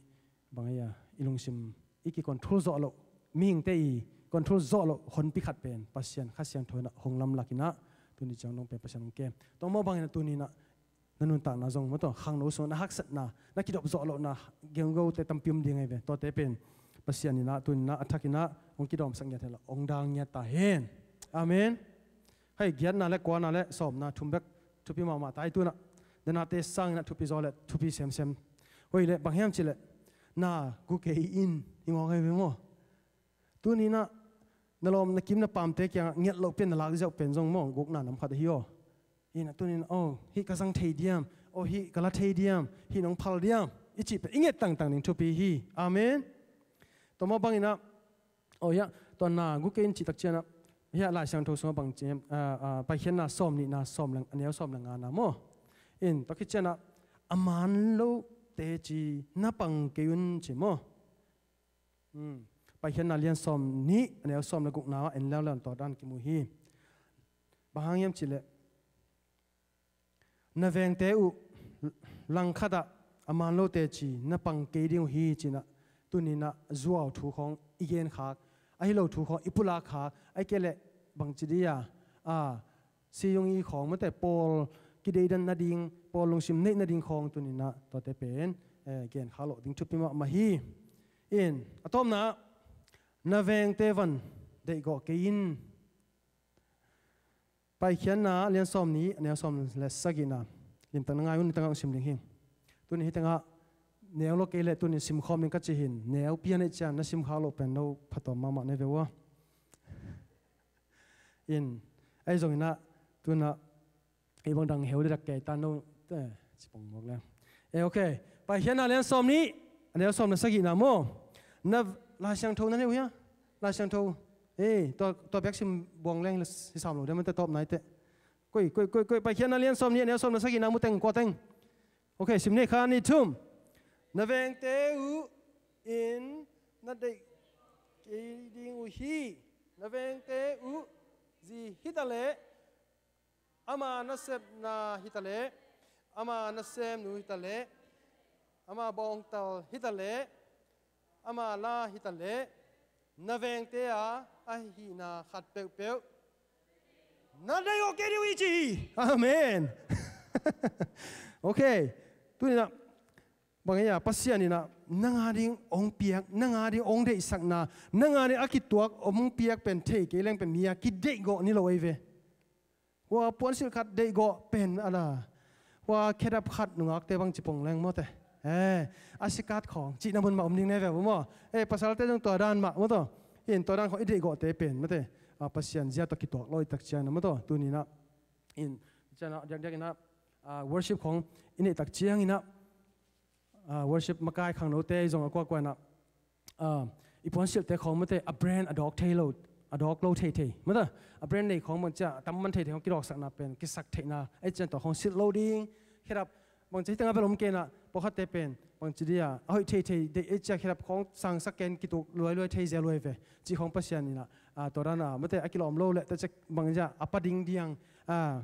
bang ei a i lungsim i ki control zawh loh, mihingte i control zawh loh honpi khat pen Pasian Kha Siangtho inah hong lamlak inah tuni ciang dong pen Pasian hong kem. Tua mah bang inah tuni inah na nuntakna zong mah tawh khangno sungah na haksatna, na kidop zawh lohna genggote tampi om ding ahi ve. Tuate pen Pasian inah tuni inah a thak inah hong kidawmsak ngiat hen la hong dang ngiat ta hen. Amen. Hei, giatna le kuana le sawmna thum bek thupi mahmah ta hi tunah. Danate sang inah thupi zaw le thupi semsem. Hoi le bang hiam cih leh na gu kei in, i ngawng ahi ve maw? Tuni inah na lawm na kim na pamte kiangah ngiat loh pian na lak ziau pen zong maw gukna nam khat ahi aw. Inah tuni inah, oh, hih ka zang thei diam? Oh, hih ka la thei diam? Hih nong phal diam? I cih pen i nget tangtang ding thupi hi. Amen. Tua mah bang inah, oh, hiah tua na gu kei in cih tak ciangah hiah Lai Siangtho sungah bang ci, ah, ah, Paikhiatna sawmnihna sawm le, a neu sawm le ngana maw? In tua khit ciangah a man lo teci na pang kei un ci maw? Hmm. Paikhiatna lian sawmnih a neu sawm le gukna ah en leuleu in tua dan kimu hi. Bang hang hiam cih leh na vengte uh langkhat ah a man lo teci na pang kei ding uh hi ci inah tuni inah zuau thu khawng i genkhak, ahi lo thu khawng i pulakkhak, ahih kei leh bangci dih a, a, siyung i khawng mate, pawl kideidan nading, pawl lungsim neih nading khawng tuni inah tuate pen, eh, genkhak loh ding thupi mahmah hi. In a tawpna ah na vengte van deihgawh kei in. Paikhiatna lian sawmnih a neu sawm le sagihna. Limtak na ngai un, nitangah hong sim ding hi. Tuni hih tengah neu lo kei leh tuni simkhawm ding ka ci hi. Neu pian ahih ciang na simkhak loh pen no phatawm mahmah na hi ve ua. In ahi zong inah tunah ei bang dang heu le dak kei ta no, eh, ci pong mawk le. Eh, ok. Paikhiatna lian sawmnih a neu sawm le sagihna maw? Na Lai Siangtho na neih uh hia? Lai Siangtho. Eh, tua, tua biak sim buang leng hi sam lo deuh mate, tawpna hi teh. Koih, koih, koih, koih, Paikhiatna lian sawmnih a neu sawm le sagihna mu teng, kua teng. Ok, sim ni, khat, nih, thum. Na vengte uh in na deih kei ding uh hi. Na vengte uh zi hi ta leh, ama nasepna hi ta leh, ama nasemnu hi ta leh, ama bawngtal hi ta leh, ama la hi ta leh, na vengte a ahihna khat peuhpeuh na deihgawh kei ding uh hi ci hi. Amen. Ok. Tuni inah bang ei a, Pasian inah nang a ding hong piak, nang a ding hong deihsakna, nang a ding a kituak hong piak pen thei kei leng pen mi a kideihgawh ni lo ahi ve. Hua puansilh khat deihgawh pen a la, hua khedap khat nungakte bang ci pong leng mawte. Eh, a sikat khawng cihna mun mah om ding ne ve uh maw? Eh, pasalte zong tua dan mah maw tawh. In tua dan khawng i deihgawhte pen mate, a, Pasian zia tawh kituak lo i tak ciangin maw tawh. Tuni inah in cianah diakdiak inah, a, worship khawng i neih tak ciang inah, a, worship makai khangnote zong a kuakua inah, a, i puansilhte khawng mate a brand a dawk thei lo, a dawk lo thei thei mate, a brand nei khawng bang ciah a tam man thei thei khawng kidawksakna pen kisak theihna ei cian tawh khawng silh lo ding. Khedap bang ciah hi tengah bel om kei inah, pawlkhatte pen bang ci dih a, a hoih thei thei deih ei ciah khedap khawng sangsak ken kituk luai luai thei zia luai ve. Cih khawng Pasian inah, a, tua dan a mate a kilawm lo le ta cek bang ciah a pa ding diang, a,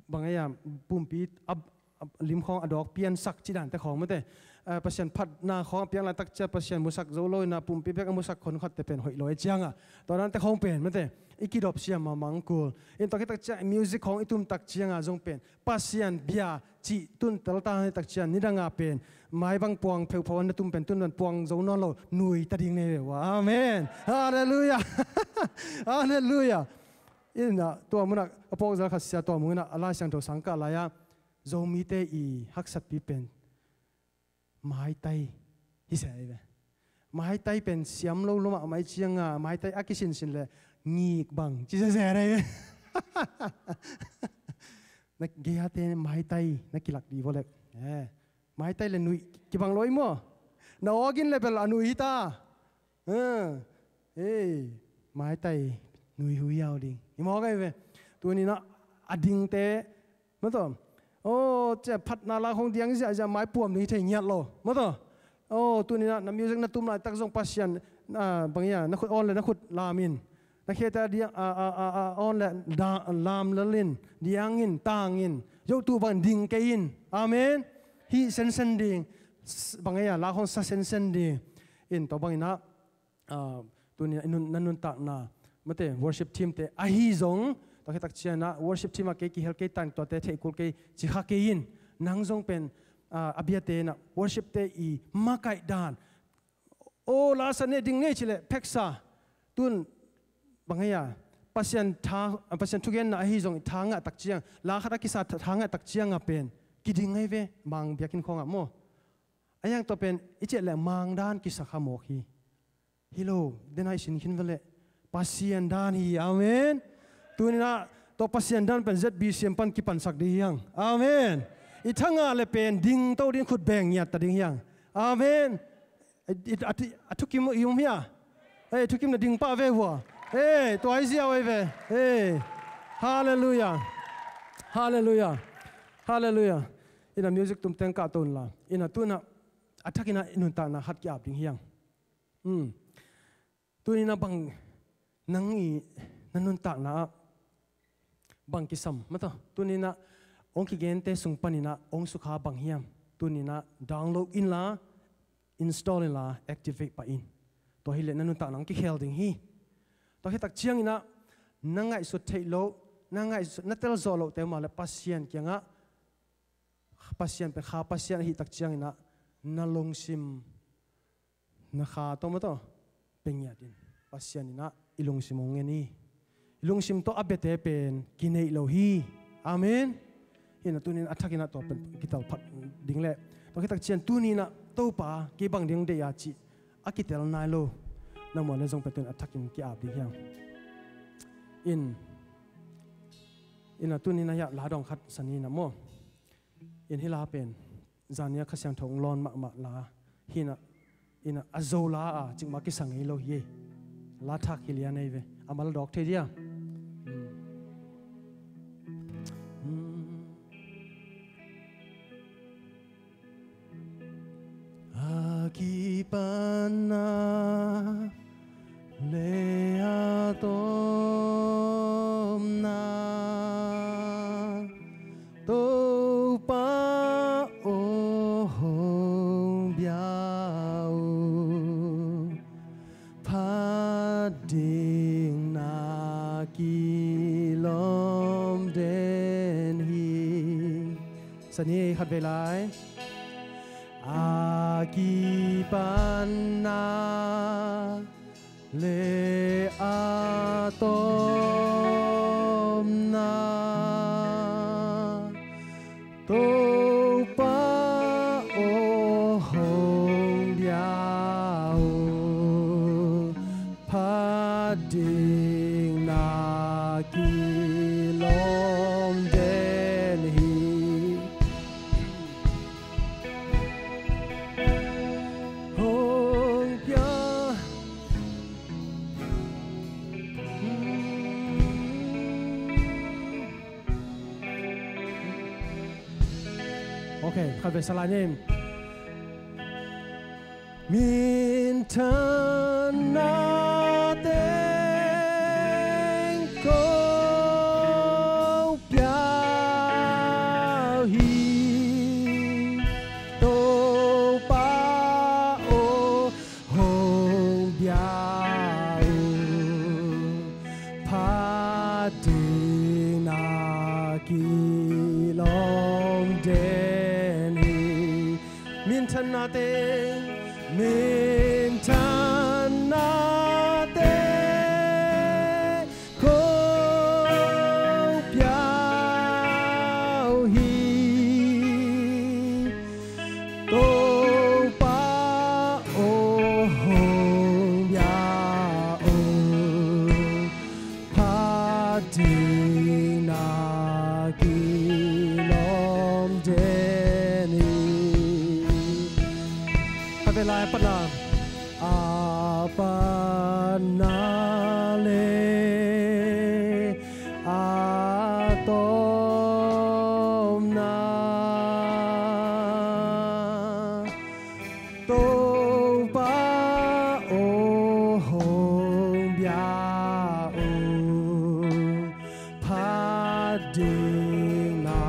bang ei a pumpi a a lim khawng a dawk piansak cih dante khawng mate. Ah, Pasian phatna khawng a piang laitak ciang Pasian musak zo lo in a pumpi bek a musak khonkhatte pen hoih lo e cianga. Tua dante khawng pen mate i kidop siam mahmah kul. In tua khit tak ciang music khawng i tum tak cianga zong pen Pasian bia cih tun telta hi tak ciang nidanga pen mai bang puang pheuhpheuh an na tum pen tun ban puang zo nawn lo nui ta ding nei ve ua. Amen. Halleluiah. Halleluiah. In a tua munah a pawkzal khat sia tua munah a Lai Siangtho sangkah lai-ah Zomite i haksatpi pen maitai hi se ahi ve. Maitai pen siam lo lua mahmah i cianga maitai a kisinsin le ngik bang ci sese ahi ve. Na gei-ate maitai na kilak di vawlek. Eh, maitai le nuih kibang lo i maw? Na awgin le bel a nuih hi ta. Eh, eh, maitai nuih hui yau ding i mawk ahi ve. Tuninah a dingte maw taw. Oh, cia phatna la khong diang ziahziah mai puam ding hi thei ngiat lo maw taw. Oh, tuninah na music na tum laitak zong Pasian, ah, bang ia na khut on le na khut lam in. Na khete a diang, a, a, a, a, on le da, lam lel in, diang in, tang in. Yotu bang ding kei in. Amen. Hi sensen ding. S-, bang ia la khong sa sensen ding. In tua bang inah ah, tuni in nun, na nuntakna mate worship team te ahi zong, tua khit tak ciangah worship team ah kei kihel kei tan tuate theih kul kei ci kha kei in, nang zong pen, ah, a biate inah worship te i makaih dan. Oh, la sa ne ding ne ci le pheksa. Tun bang hia Pasian tha, Pasian thugenna ahi zong i tha ngah tak ciang, la khat a kisa tha, tha ngah tak ciangah pen kiding ngai ve, mang biakinn khawngah maw. A yang tua pen i ciah le mang dan kisa kha mawk hi. Hi lo, den ah i sin khin veleh Pasian dan hi. Amen. Tuninah tua Pasian dan pen Z B C M pan kipansak ding hiang. Amen. I thanga le pen ding to ding khut beng ngiat ta ding hiang. Amen. I, i, a, a thukim i um hia? Ei, thukim na ding pah ve hua. Ei, tua i ziau ei ve. Ei. Halleluiah. Halleluiah. Halleluiah. Ina music tum teng kah to unla. Ina tuna a thakinah i nuntakna khat ki-ap ding hiang. Hmm. Tuninah bang nang i na nuntakna ah bang kisam mataw. Tuninah hong kigente sung paninah hong sukha bang hiam. Tuninah download inla, install inla, activate pah in. Tua hileh na nuntakna hong kikhel ding hi. Tua hitak cianginah na ngaihsut theih loh, na ngaihsut, na telzawh lohte mah le Pasian kiangah, Pasian pen kha Pasian ahih tak cianginah na lungsim na kha tawh mataw pengiat in Pasian inah i lungsim hong ngen hi. I lungsim tawh a biate pen kineih lo hi. Amen. Hinah tunin a thakinah tua pen kitel phat ding leh tua khitak cian tuninah Topa kei bang ding deih a cih a kitel nai lo. Na muan le zong pen tunin a thakin ki-ap ding hiang. In, inah tuninah hiah la dong khat saninah maw. In hih la pen zania Kha Siangtho hong lawn mahmah la hinah, inah a zo la a cikmah kisa ngei lo hi. La thak hi lian ei ve. A mal dawk thei dia. A kipanna le a tawpna Topa aw hong bia uh. Phat ding na kilawm den hi. Sani khat vei lai. A kipanna le a tawpna Topa aw hong bia uh. Phat ding na kilawm den hi. Hong pia. Ok, khat vei sa lai ni. Minthanna teng ko pia uh hi. Minthanna teng, minthanna teng kong pia uh hi. Topa aw, hong pia uh. Phat ding na kilawm den hi. A ve lai a patna, a patna le a tawpna. Topa aw, hong pia uh. Phat ding na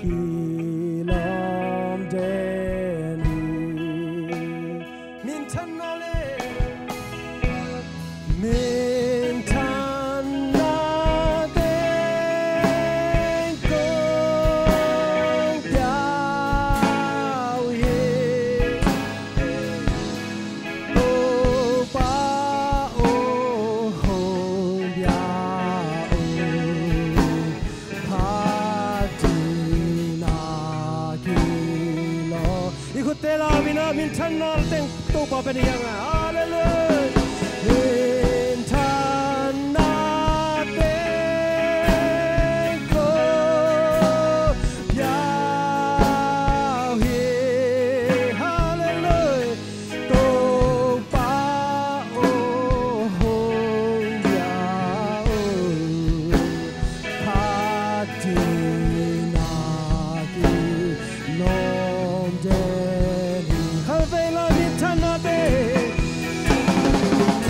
kilawm den hi. Minthanna le, minthanna teng kong pia uh hi. Topa aw, hong pia uh. Phat ding na kilawm. I khutte la, min a minthanna teng Topa pen hi hang a. Halleluia. Minthanna teng kong pia uh hi. Halleluia. Topa aw, hong pia uh. Phat ding na kilawm den hi. Khatvei la minthanna teng, na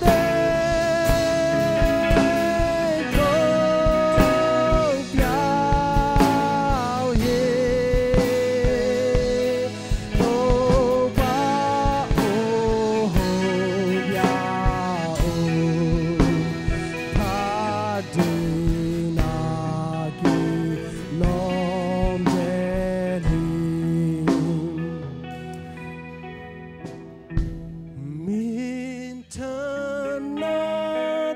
teng kong pia uh hi. Topa aw, hong pia uh. Phat ding na kilawm den hi. Minthanna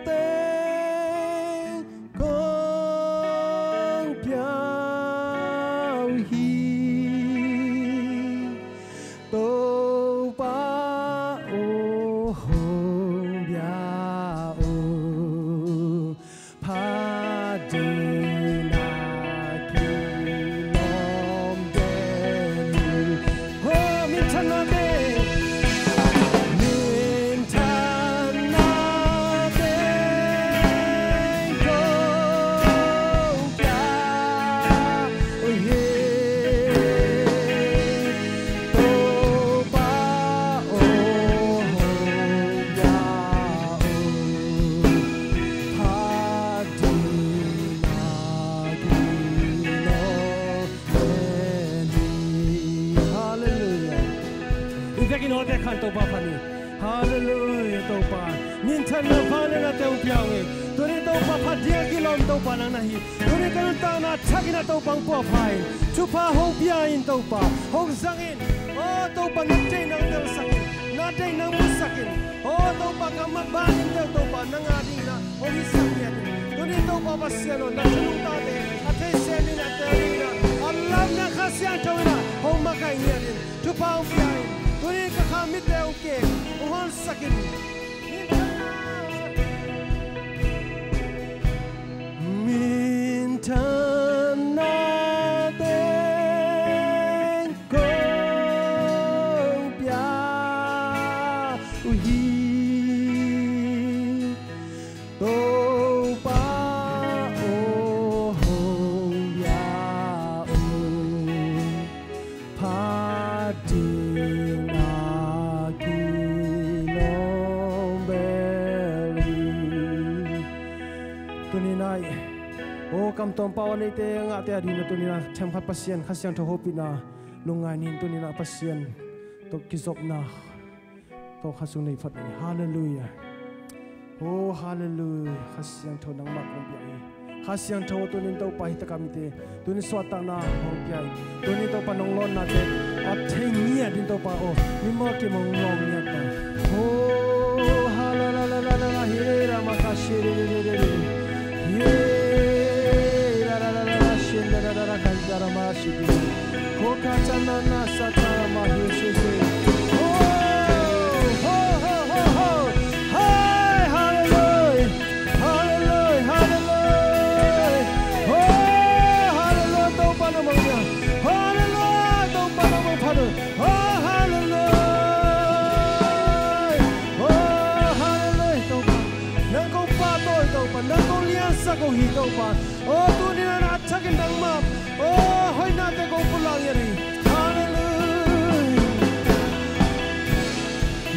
teng kong pia uh hi. Topa aw, hong pia uh. Phat ding na kilawm den hi. Aw, minthanna teng, minthanna teng kong pia uh hi. Topa aw, hong pia uh. Phat ding na kilawm den hi. Halleluia. I vekin awte khan Topa phat ni. Halleluia, Topa. Minthanna, vangliatna teng hong pia ung hi. Tuni Topa, phat ding a kilawm Topa nang na hi. Tuni ka nuntakna thakin a Topa hong puahpha in, thupha hong pia in Topa, hong zang in. Aw Topa, na deih nang telsak in, na deih nang musak in. Aw Topa, ka maban in deuh Topa, nang a dingin ah hong hisak ngiat in. Tuni Topa Pasian aw, na thu nungtate a thei sem in, a teel dingin ah a lamna Kha Siangtho in ah hong makaih ngiat in. Thupha hong pia in. Tuni ka kha mitte hong keng, hong honsak in. Minthanna teng kong pia uh hi. Topa aw, hong pia uh. Phat ding na kilawm bel hi. Tuni-in ah, aw kamtuam pau a neite a ngahte a dingin ah tuni-in ah themkhat Pasian Kha Siangtho hopihna lungngai ni. Tuni-in ah Pasian tawh kizopna tawh kha sung nei phot ni. Halleluia. Oh, halleluia. Kha Siangtho nangmah kong pia hi. Kha Siangtho tuni-in Topa hi takah mite, tuni suahtakna hong pia in. Tuni Topa nong lawnnate a thei ngiat in Topa aw, mimal kim hong lawng ngiat ta. Oh, ha la la la la la la, he ra ma ka she re re re re re. He ra ra ra ra ra, she ra ra ra ra, ka ra ma she re. Ho ka ta na na sa ta ra ma he she she. Oh, ho ho ho ho. Hey, hallelujah. Hallelujah, hallelujah. Oh, hallelujah, Topa na mawhna. Hallelujah, Topa na mawhna. Oh, hallelujah. Oh, hallelujah, Topa. Nang kong pahtawi Topa, nang kong liansak kong hi Topa. Oh, tuni-in a thakin nangmah, oh, hoihnate kong pulak ngiat hi. Hallelujah.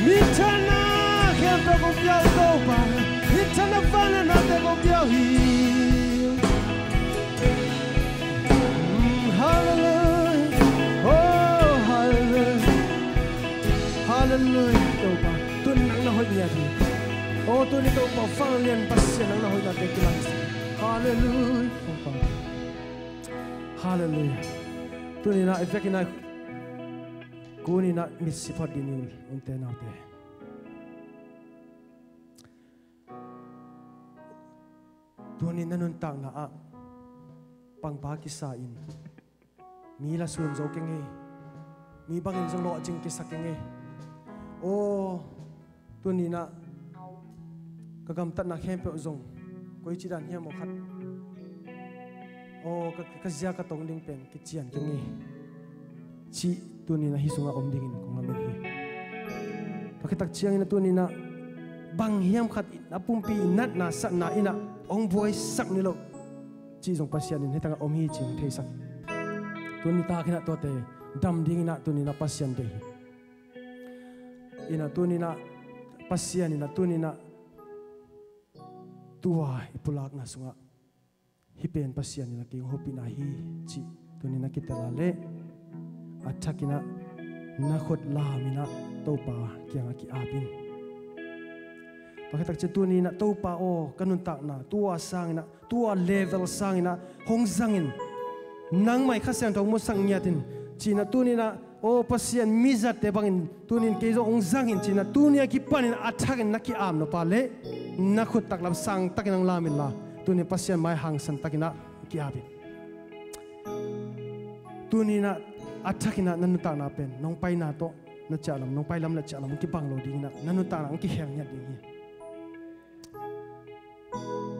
Minthanna khempeuh kong pia uh Topa, minthanna vangliatnate kong pia uh hi. Mm, hallelujah. Oh, hallelujah. Hallelujah, Topa. Tuni nang na hoih ngiat hi. Oh, tuni Topa, Vanglian Pasian nang na hoihnate kilangsak. Hallelujah, Topa. Hallelujah. Tuni-in a i vekin a kun-in a mitsi phot ding hi, unte naute. Tuni na nuntakna ah pangpar kisa in, mi la sun zo keng e, mi bangin zong lawhcing kisa keng e. Aw, tuni-in a ka gamtatna khempeuh zong koici dan hiam aw khat, aw, ka, ka zia ka tong ding pen kician keng e, cih tuni-in a hih sungah om dingin kong lamen hi. Tua khit tak ciangin a tuni-in a bang hiam khat a pumpi i natna satna in a hong buaisak ni lo cih zong Pasian in hih tangah om hi cih hong theisak. Tuni tak in a tuate dam dingin a tuni-in a Pasian deih hi. In a tuni-in a Pasian in a tuni-in a tua i pulakna sungah hih pen Pasian in a kei hong hopihna hi cih tuni-in a kitel a leh a thakin a na khut lam in a Topa kiangah ki-ap in. Tua khit tak ciang tuni-in a Topa aw, ka nuntakna tua sangin a, tua level sangin a hong zangin, nangmah i Kha Siangtho hong musak ngiat in, ci-in a tuni-in a, aw Pasian, mizatte bangin tuni-in kei zong hong zangin ci-in a, tuni a kipanin a thakin na ki-ap nop a leh na khut taklam sangtakin hong lam inla, tuni Pasian mai hangsan takin a ki-ap in. Tuni-in a, a thakin a na nuntakna pen nong paina tawh na ciahlam, nong pailam na ciahlam hong kibang lo dingin a, na nuntakna hong kikhel ngiat ding hi.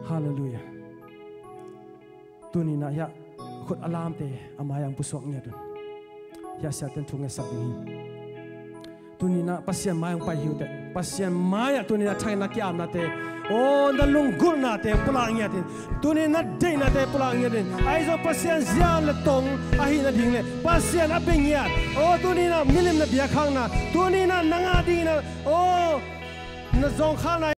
Hallelujah. Tuni-in a hiah khut a lamte a mai-ah hong pusuak ngiat un. Hiah siate'n thu ngetsak ding hi. Tuni-in a Pasian mai-ah hong pai hi uh teh. Pasian mai-ah tuni-in a thakin a ki-apnate, aw, na lunggulhnate pulak ngiat in. Tuni-in a na deihnate pulak ngiat in. Ahi zong Pasian zia le tong ahih nading le Pasian a bia ngiat, aw, tuni-in a milim na biakkhakna, tuni-in a nang a dingin a, aw, na zawngkhakna